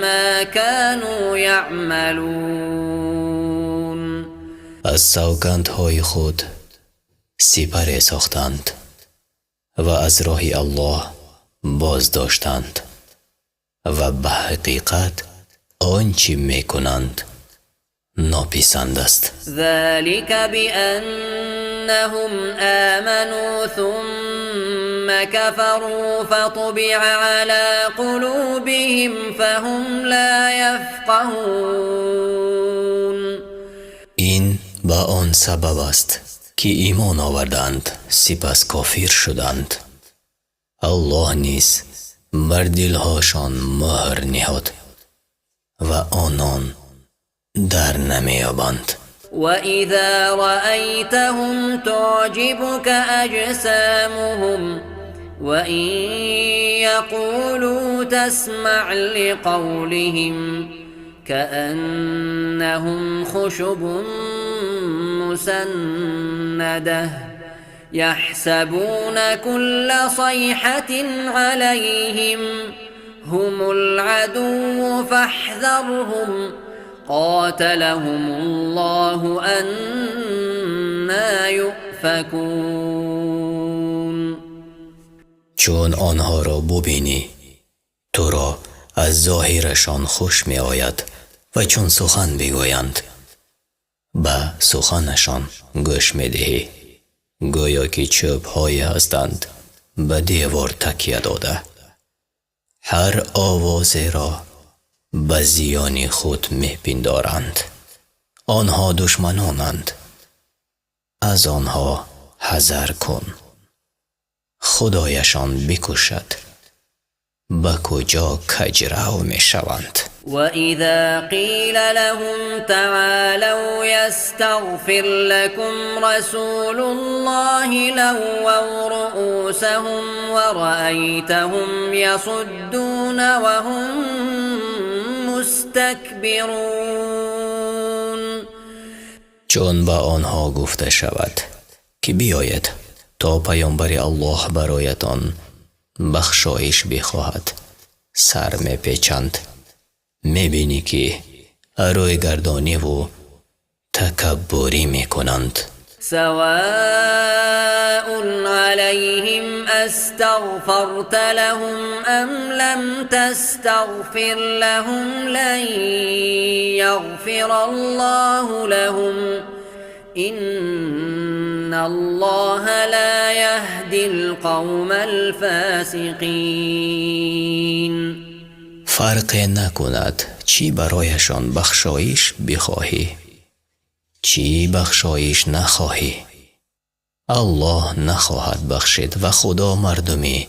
ما كانوا يعملون.
از سوگندهای خود سپر ساختند و از راه الله باز داشتند و به حقیقت آنچه میکنند ناپسند است.
ذلك بأنهم آمنوا ثم كفروا فطبع على قلوبهم فهم لا يفقهون.
این به آن سبب است که ایمان آوردند سپس کافر شدند. الله نیز بر دلهاشان مهر نهاد و آنان در نمی‌یابند.
وإذا رأيتهم تعجبك أجسامهم وإن يقولوا تسمع لقولهم كأنهم خشب مسندة يحسبون كل صيحة عليهم هم العدو فاحذرهم قاتلهم الله أنا يؤفكون.
چون آنها را ببینی تو را از ظاهرشان خوش می آید و چون سخن بگویند به سخنشان گوش می دهی، گویا که چوب های هستند به دیوار تکیه داده. هر آوازی را Ба зиёни худ мепиндоранд. Онҳо душманонанд. Аз онҳо ҳазар кун. Худояшон бикушад. Ба куҷо каҷрав мешаванд.
وإذا قيل لهم تعالوا يستغفر لكم رسول الله لووا رؤوسهم ورأيتهم يصدون وهم مستكبرون.
Чун ба онҳо гуфта шавад, ки биёед, то паёмбари Аллоҳ бароятон бахшоиш бихоҳад, сар мепечанд. Мебинӣ, ки рӯйгардониву такаббурӣ мекунанд.
سواء عليهم أستغفرت لهم أم لم تستغفر لهم لن يغفر الله لهم إن الله لا يهدي القوم الفاسقين.
Фарқе накунад, чӣ барояшон бахшоиш бихоҳӣ, чӣ бахшоиш нахоҳӣ, Аллоҳ нахоҳад бахшид ва Худо мардуми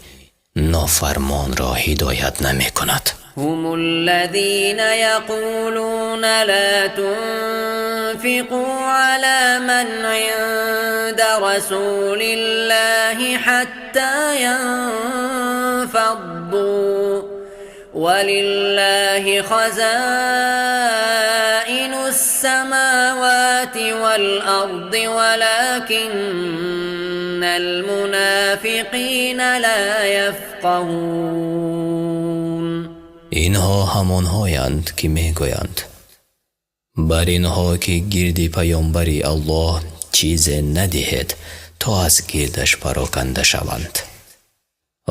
нофармонро ҳидоят намекунад.
هم الذين يقولون لا تنفقوا على من عند رسول الله حتى ينفضوا ولله خزائن السماوات والأرض ولكن المنافقين لا يفقهون.
Инҳо ҳамонҳоянд, ки мегӯянд: бар инҳо, ки гирди паёмбари Аллоҳ чизе надиҳед, то аз гирдаш пароканда шаванд.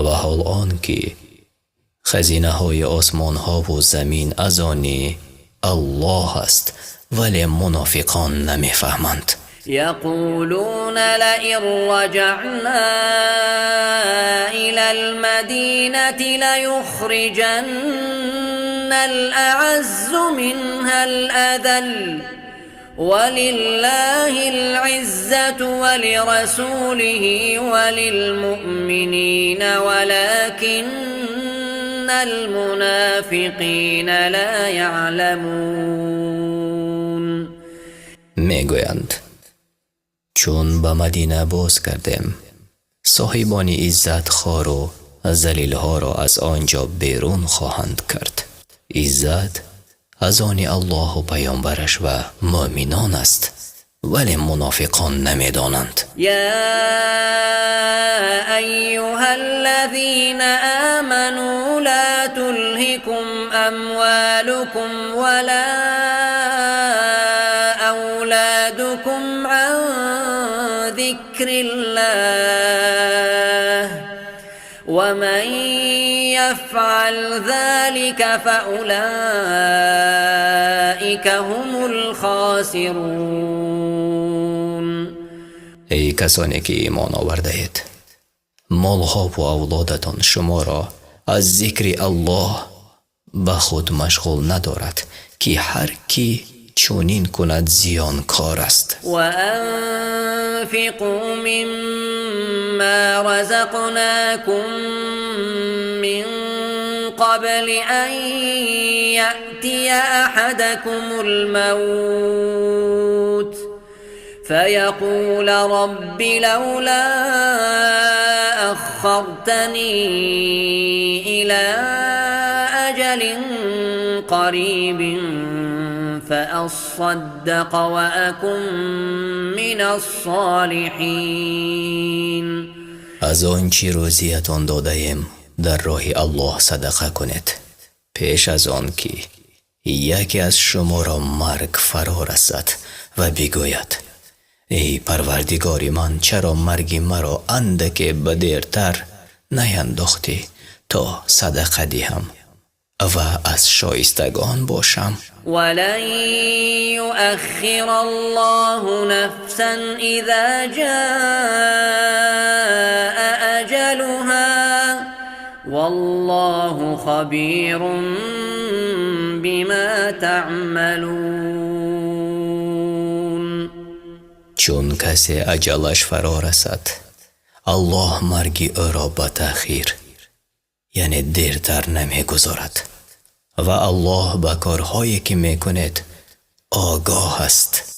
Ва ҳол он ки хазинаҳои осмонҳову замин аз они Аллоҳ аст, вале мунофиқон намефаҳманд.
يقولون لئن رجعنا إلى المدينة ليخرجن الأعز منها الأذل ولله العزة ولرسوله وللمؤمنين ولكن المنافقين لا يعلمون.
Мегӯянд: чун ба Мадина боз гардем, соҳибони иззат хору залилҳоро аз он ҷо берун хоҳанд кард. Иззат аз они Аллоҳу паёмбараш ва муъминон аст, вале мунофиқон намедонанд.
يا أيها الذين آمنوا لا تلهكم أموالكم ولا أولادكم عن ذكر الله ومن يفعل ذلك فأولئك هم الخاسرون.
Эй касоне, ки имон овардаед, молҳову авлодатон шуморо аз зикри Аллоҳ ба худ машғул надорад, ки ҳар кӣ чунин кунад, зиёнкор аст.
وأنفقوا مما رزقناكم من قبل أن يأتي أحدكم الموت فيقول رب لولا أخرتني إلى أجل قريب فأصدق وأكن من الصالحين.
Аз он чӣ рӯзиятон додаем, дар роҳи Аллоҳ садақа кунед, пеш аз он ки яке аз шуморо марг фаро расад ва бигӯяд: эй Парвардигори ман, чаро марги маро андаке ба дертар наяндохтӣ, то садақа диҳам ва аз шоистагон бошам.
ولن يؤخر الله نفسا إذا جاء أجلها والله خبير بما بما تعملون.
Чун касе аҷалаш фаро расад, Аллоҳ марги ӯро ба таъхир, яъне дертар намегузорад ва Аллоҳ ба корҳое ки мекунед огоҳ аст.